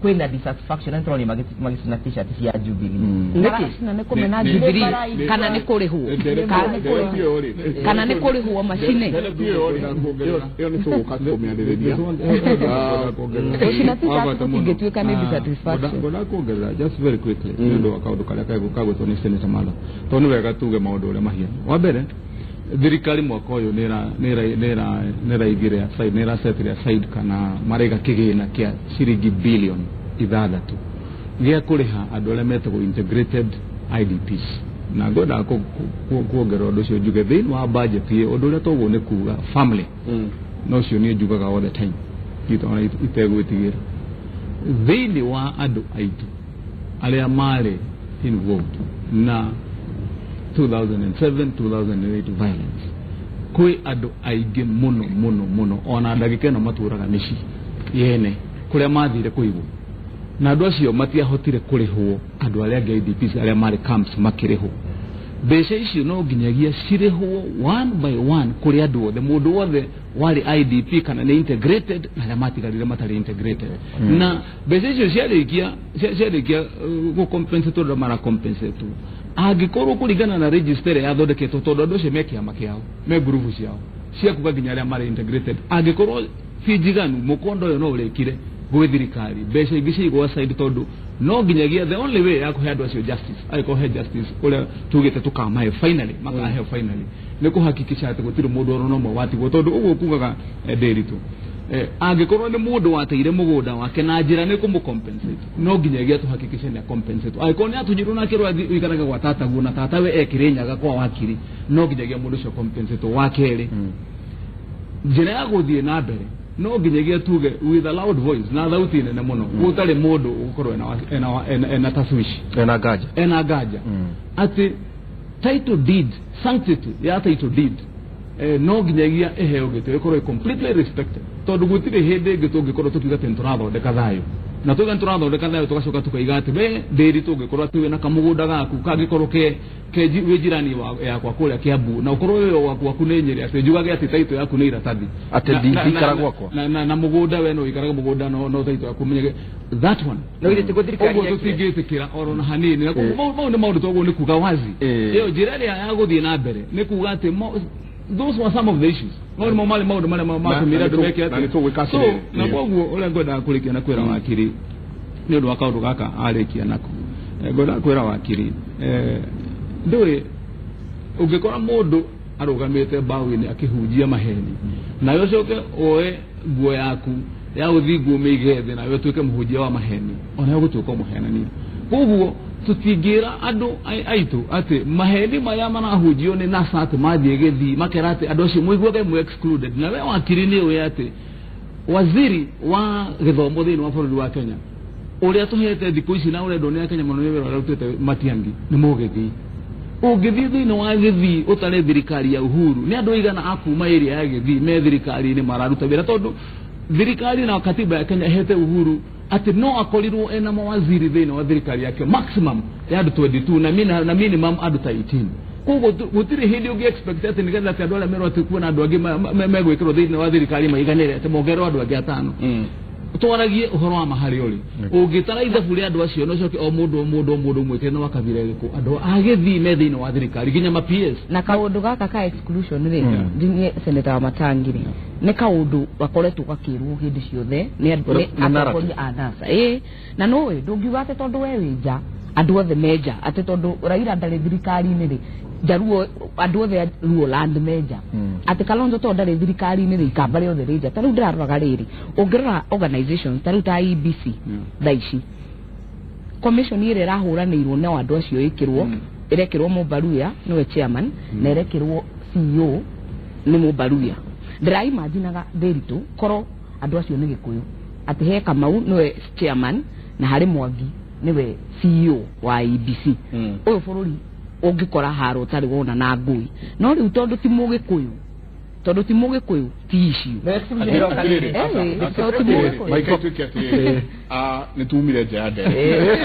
kwĩna dissatisfaction na tũrona magĩcina T-shirt cia Jubilee. Nĩkĩ? Maracina nĩ kũmena Jubilee. Jubilee kana nĩ kũrĩhwo, kana nĩ kũrĩhwo macine? Ĩyo nĩ tũgũka kũmĩarĩrĩria. Gũcina T-shirt gũtingĩtuĩka nĩ dissatisfaction. Ngwenda kuongerera just very quickly nĩ ũndũ wa kaũndũ karĩa kagwĩtwo nĩ Senator Martha, tondũ nĩ wega tuge maũndũ ũrĩa mahiana. Wa mbere, thirikari mwaka ũyũ nĩ ĩraigire aside, nĩ ĩrasetire aside kana maraiga kĩgĩna kĩa ciringi bilioni 6 gĩa kũrĩha andũ arĩa metagwo integrated IDPs. Na ngwendaga kuongerera ũndũ ũcio njuge thĩinĩ wa budget ĩ ũndũ ũrĩa toguo nĩ kuga family na ũcio niĩ njugaga all the time itona itegwĩtigĩra thĩinĩ wa andũ aitũ arĩa marĩ involved na 2007 2008 violence, kwĩ andũ aingĩ mũno mũno mũno ona ndagĩka ĩno matũraga mĩciĩ yene kũrĩa mathire kũigwo, na andũ acio matiahotire kũrĩhwo. Andũ arĩa angĩ IDPs arĩa marĩ camps makĩrĩhwo mbeca icio, no nginyagia cirĩhwo one by one kũrĩ andũ othe, mũndũ wothe warĩ IDP kana nĩ integrated na arĩa matigarire matarĩ integrated. Na mbeca icio ciarĩkia gũ compensate ũrĩa mara compensate, angĩkorwo kũringana na register ĩrĩa yathondeketwo, tondũ andũ acio me kĩama kĩao, me ngurubu ciao cia kuga nginya arĩa marĩ integrated, angĩkorwo ti njiganu, mũkondo ũyũ no ũrĩkire gwĩ thirikari mbeca ingĩ ciigwo aside, tondũ no nginyagia the only way ya kũhe andũ acio justice, angĩkorwo he justice ũrĩa tugĩte tũkamahe finally, makaheo finally, nĩ kũhakikisha atĩ gũtirĩ mũndũ oro na ũmwe watigwo. Tondũ ũguo kugaga ndĩritũ, angĩkorwo nĩ mũndũ wateire mũgũnda wake na njĩra nĩ kũmũ compensate, no nginyagia tũhakikishe nĩ compensate. Angĩkorwo nĩ atunyirwo na akĩrwo athiĩ ũikarage gwa tataguo na tatawe ekĩrĩ nyaga kwa wakiri, no nginyagia mũndũ ũcio compensate. Wa kerĩ, njĩra ya gũthiĩ na mbere, no nginyagia tuge with a loud voice na thauti nene mũno, gũtarĩ mũndũ ũgũkorwo ena tashwishi, ena nganja, ena nganja atĩ title deed, sanctity ya title deed, no nginyagia ĩheo gĩtĩo, ĩkorwo ĩ completely respected, tondũ gũtirĩ hĩndĩ ĩngĩ tũngĩkorwo tũkiuga atĩ nĩtũrathondeka thayũ. Na tuge nĩ tũrathondeka thayũ, tũgacoka tũkaiga atĩ we ndĩri tũngĩkorwo atĩ wĩna kamũgũnda gaku kangĩkorwo ke ke wĩ jirani yakwa kũrĩa Kiambu, na ũkorwo wĩ waku nĩ Nyĩrĩ, atĩ njugage atĩ taito yaku nĩ iratathi. Atĩ ndingĩikara gwakwa. Na mũgũnda we no ũikarage mũgũnda, no taito yaku menyage that one. No githĩ tiguo thirikari ũguo yekire? Tũtingĩtĩkĩra oro na hanini, na koguo mau nĩ maũndũ twagwo nĩ kuga wazi. Ĩyo njĩra ĩrĩa ya gũthiĩ na mbere nĩ kuga atĩ those were some of the issues, no nĩmo marĩ maũndũ marĩa matũmire na andũ meke na nĩ tũgwĩka so atĩrĩrĩ. Na koguo ũrĩa ngwendaga kũrĩkia na kwĩra wakiri, nĩ ũndũ wa kaũndũ gaka arĩkia nako, ngwendaga kwĩra wakiri, ndũĩ ũngĩkora mũndũ arũgamĩte mbaũ-inĩ akĩhunjia maheni, nawe ũcoke woe nguo yaku ya ũthingu ũmĩige thĩ, nawe ũtuĩke mũhunjia wa maheni, onawe ũgũtuĩka mũhenania. Koguo tũtingĩra andũ aitũ atĩ maheni marĩa marahunjio nĩ NASA atĩ mathiĩ gĩthii makera atĩ andũ acio mũiguage mwĩ excluded. Na we wakiri nĩ ũĩ atĩ waziri wa gĩthomo thĩinĩ wa bũrũri wa Kenya ũrĩa tũhete thikũ ici na ũrendwo nĩ Akenya mũno nĩ wĩra ũrĩa ũrutĩte Matiang'i nĩ mũgĩthii. Ũngĩthiĩ thĩinĩ wa gĩthii ũtarĩ thirikari ya Uhuru, nĩ andũ aigana a kuma area ya gĩthii me thirikari-inĩ mararuta wĩra? Tondũ thirikari na katiba ya Kenya ĩhete Uhuru atĩ no akorirwo ena mawaziri thĩinĩ wa thirikari yake maximum ya andũ 22 na minimum andũ ta 18. Koguo gũtirĩ hĩndĩ ũngĩ expect atĩ nĩgetha atĩ andũ arĩa merwo atĩ kuona andũ angĩ megwĩkĩrwo thĩinĩ wa thirikari maiganĩre, atĩ mongererwo andũ angĩ atano. Twaragie ũhoro wa ma harĩa ũrĩ. Ũngĩtara ithabu rĩa andũ acio na ũcoke o mũndũ o mũndũ o mũndũ ũmwĩkĩre na wa kabira ĩrĩkũ, andũ a gĩthii me thĩinĩ wa thirikari nginya ma PS. Na kaundu gaka ka exclusion rĩ, nginyie Senator wa Matangi rĩ, nĩ kaundu gakoretwo gakĩrwo hĩndĩ ciothe nĩ Nĩ narrative. atongoria a NASA. Ĩĩ, na nũĩ ndũngiuga atĩ tondũ we wĩ nja andũ othe me nja, atĩ tondũ Raila ndarĩ thirikari-inĩ rĩ, njaruo andũ othe a Luo land me nja, atĩ Kalonzo tondũ ndarĩ thirikari-inĩ rĩ, ikamba rĩothe rĩ nja. Ta rĩu ndĩraroraga rĩrĩ, ũngĩrora organizations ta rĩu ta IEBC thaa ici, commission ĩrĩa ĩrahũranĩirwo no andũ acio ĩkĩrwo, ĩrekĩrwo Mũmbaruya nĩwe chairman na ĩrekĩrwo CEO nĩ Mũmbaruya. Ndĩraimaginaga Ndĩritũ korwo andũ acio nĩ Gĩkũyũ, atĩ he Kamau nĩwe chairman na harĩ Mwangi nĩwe CEO wa IEBC, ũyũ bũrũri ũngĩkora haro ũtarĩ wona na ngũi. No rĩu tondũ ti Mũgĩkũyũ, tondũ ti Mũgĩkũyũ, ti issue. No exclusion ĩroka rĩrĩ. Tondũ ti Mũgĩkũyũ. Maika ituĩke atĩrĩrĩ, nĩ tumire nja ya ndere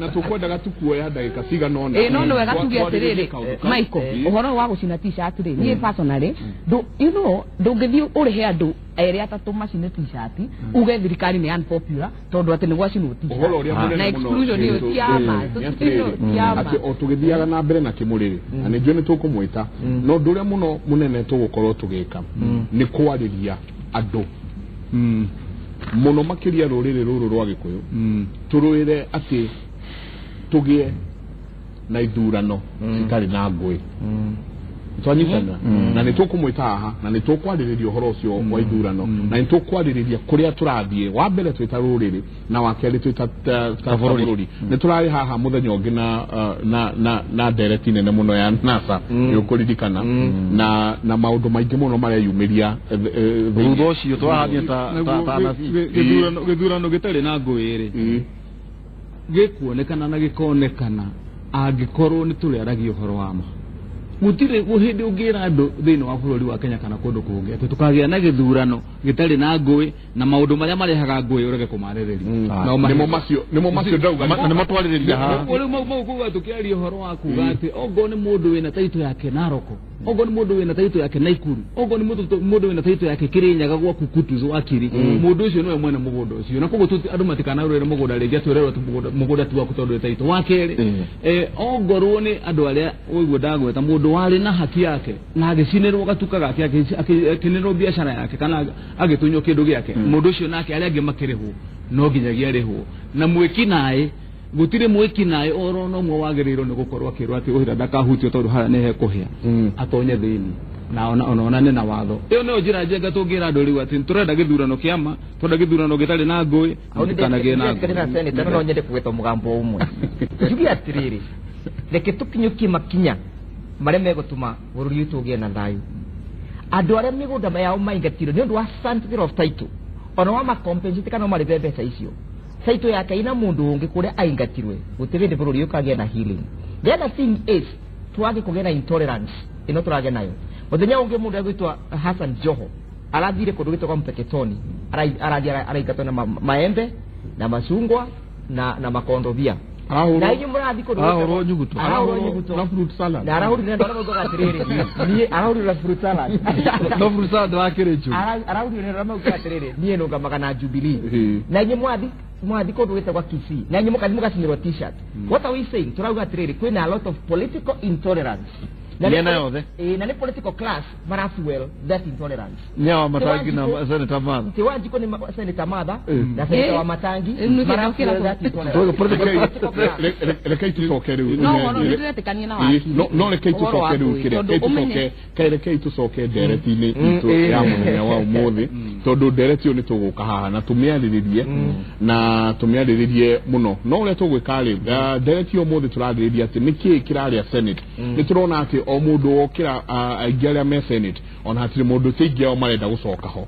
na tũkwendaga tukuoya ndagĩka cigana ũna. Ĩ, no nĩ wega tuge Twarĩrĩrie atĩrĩrĩ, kaũndũ kau. Michael, ũhoro ũyũ wa gũcina t-shirt rĩ, niĩ personally ndũ you know ndũngĩthiĩ ũrĩhe andũ erĩ atatũ macine t-shirt uge thirikari nĩ unpopular tondũ atĩ nĩ gwacinwo t-shirt. Ũhoro ũrĩa mũnene Na mũno exclusion ĩyo ti ya ma, nĩ atĩrĩrĩ, ti ya ma. Atĩ o tũgĩthiaga na mbere na kĩmũrĩrĩ, na nĩ njũĩ nĩ tũkũmwĩta, no ũndũ ũrĩa mũno mũnene tũgũkorwo tũgĩka nĩ kwarĩria andũ mũno makĩria rũrĩrĩ rũrũ rwa Gĩkũyũ, tũrũĩre atĩ tũgĩe na ithurano citarĩ na ngũĩ. Twanyitana na nĩ tũkũmwĩta haha na nĩ tũkwarĩrĩria ũhoro ũcio wa ithurano na nĩ tũkwarĩrĩria kũrĩa tũrathiĩ, wa mbere twĩ ta rũrĩrĩ na wa kerĩ twĩ ta bũrũri. Nĩ tũrarĩ haha mũthenya ũngĩ na ndereti nene mũno ya NASA, nĩ ũkũririkana, na maũndũ maingĩ mũno mareyumĩria thutha ũcio tũrahamia ta anabii. Gĩthurano gĩtarĩ na ngũĩ rĩ, gĩkuonekana na gĩkonekana angĩkorwo nĩ tũrĩaragia ũhoro wa ma. Gũtirĩ hĩndĩ ũngĩra andũ thĩinĩ wa bũrũri wa Kenya kana kũndũ kũngĩ atĩ tũkagĩa na gĩthurano gĩtarĩ na ngũĩ na maũndũ marĩa marehaga ngũĩ ũrege kũmarĩrĩria. Na ũmahe- Nĩmo macio ndauga. Na nĩmo twarĩrĩria haha. Rĩu mau kuga tũkĩaria ũhoro wa kuga atĩ ongorwo nĩ mũndũ wĩna taitũ yake Naroko, ongorwo nĩ mũndũ wĩna taitũ yake Naikuru, ongorwo nĩ mũndũ wĩna taitũ yake Kĩrĩnyaga gwaku Kutus wakiri, mũndũ ũcio nĩwe mwene mũgũnda ũcio, na koguo andũ matikanarũĩre mũgũnda rĩngĩ atĩ ũrerwo atĩ mũgũnda ti waku tondũ wĩ taitũ. Wa kerĩ, ongorwo nĩ andũ arĩa ũguo ndagweta, mũndũ warĩ na haki yake na agĩcinĩrwo gatuka gake, akĩnĩrwo biacara yake kana agĩtunywo kĩndũ gĩake, mũndũ ũcio nake arĩa angĩ makĩrĩhwo no nginyagia arĩhwo. Na mwĩki naĩ, gũtirĩ mwĩki naĩ oro na ũmwe wagĩrĩirwo nĩ gũkorwo akĩrwo atĩ ũhĩra ndakahutio tondũ harĩa nĩ hekũhĩa, atonye thĩinĩ na ona onane na watho. Ĩyo nĩyo njĩra njega tũngĩra andũ rĩu atĩ tũrenda gĩthurano kĩa ma, tũrenda gĩthurano gĩtarĩ na ngũĩ, Hau nĩ gĩtikanagĩe na ndĩretĩkania na ngũĩ. senator, no nyende kũgweta mũgambo ũmwe njuge atĩrĩrĩ, reke tũkinyũkie makinya marĩa megũtũma bũrũri witũ ũgĩe na thayũ. Andũ arĩa mĩgũnda yao maingatirwo nĩ ũndũ wa sanctity of title, ona wa macompensate kana marĩhe mbeca icio, title yake ina mũndũ ũngĩ kũrĩa aingatirwe, gũtirĩ hĩndĩ bũrũri ũkagĩa na healing. The other thing is twage kũgĩa na intolerance ĩno tũragĩa nayo. Mũthenya ũngĩ mũndũ egwĩtwo Hassan Joho arathire kũndũ gwĩtagwo Mpeketoni, arathiĩ araingatwo na maembe. Na macungwa na makondobia. Arahũrwo- Na inyuĩ mũrathiĩ kũndũ Arahũrwo nyuguto. Arahũrwo nyuguto. Na fruit salad. Na arahũrire na andũ arĩa maugaga atĩrĩrĩ, niĩ arahũrire na fruit salad. No fruit salad wakĩrĩ njũru. Arahũrire na andũ arĩa maugaga atĩrĩrĩ, niĩ nũgamaga na Jubilee. Ĩĩ. Na inyuĩ mwathi kũndũ gwĩtagwo Kisii, na inyuĩ mũkathi mũgacinĩrwo T-shirt. What are we saying? Tũrauga atĩrĩrĩ, kwĩna a lot of political intolerance. Na nĩ Mĩena yothe. Ĩĩ, na nĩ political class mara fuel that intolerance. Nyawa Matangi na Wanjikũ- Senator Martha. Ti Wanjikũ nĩ Senator Martha na Ĩĩ. Senator wa Matangi Ĩĩ, mara nĩkĩo fuel that intolerance. Political- Political class. Rekei tũcoke rĩu. No ũhoro nĩ ndĩretĩkania na Ĩĩ, wakiri. no rekei Ũhoro wa tũcoke rĩu ngũĩ, kĩrĩa tondũ rekei ũmenye- rekei tũcoke ndereti-inĩ itũ ya mũthenya wa ũmũthĩ, tondũ ndereti ĩyo nĩ tũgũka haha na tũmĩarĩrĩrie na tũmĩarĩrĩrie mũno. No ũrĩa tũgwĩka rĩ, ndereti ĩyo ũmũthĩ tũrarĩrĩria atĩ nĩkĩĩ kĩrarĩa Senate. Nĩ tũrona atĩ o mũndũ wokĩra, aingĩ arĩa me Senate, ona hatirĩ mũndũ, ti aingĩ ao marenda gũcoka ho,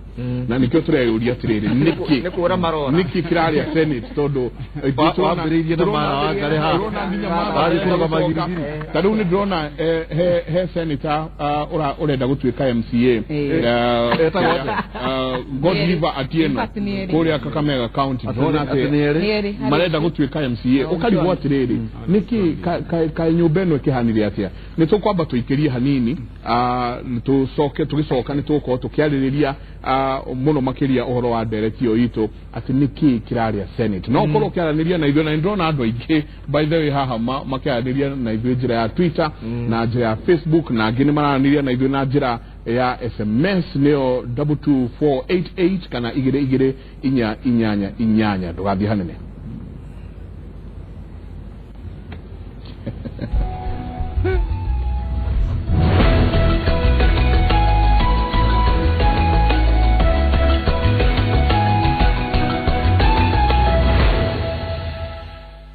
na nĩkĩo tũreyũria atĩrĩrĩ, nĩkĩ Nĩ kũra marora. nĩkĩ kĩrarĩa Senate, tondũ Wambĩrĩirie na Martha Wangari haha. tũrona nginya Martha Wathiĩ kũrũgama gũcoka. Giligili. Ta rĩu nĩ ndĩrona he senator ũrenda gũtuĩka MCA, Etagwo atĩa? Godliver Atieno In fact, nĩ erĩ. kũrĩa Kakamega County. Ndĩrona Atĩ nĩ erĩ. Nĩ erĩ, harĩ marenda gũtuĩka MCA. Ũkarigwo atĩrĩrĩ, nĩkĩ kaĩ nyũmba ĩno ĩkĩhanire atĩa? Nĩ tũkwamba tũikĩrie hanini, tũcoke, tũgĩcoka nĩ tũgũkorwo tũkĩarĩrĩria mũno makĩria ũhoro wa ndereti ĩyo itũ atĩ nĩkĩ kĩrarĩa Senate. No ũkorwo ũkĩaranĩria na ithuĩ, na nĩ ndĩrona andũ aingĩ, by the way, haha makĩaranĩria na ithuĩ njĩra ya Twitter na njĩra ya Facebook, na angĩ nĩ maranĩria na ithuĩ na njĩra ya SMS, nĩyo 22488 kana 22488. Ndũgathiĩ hanene.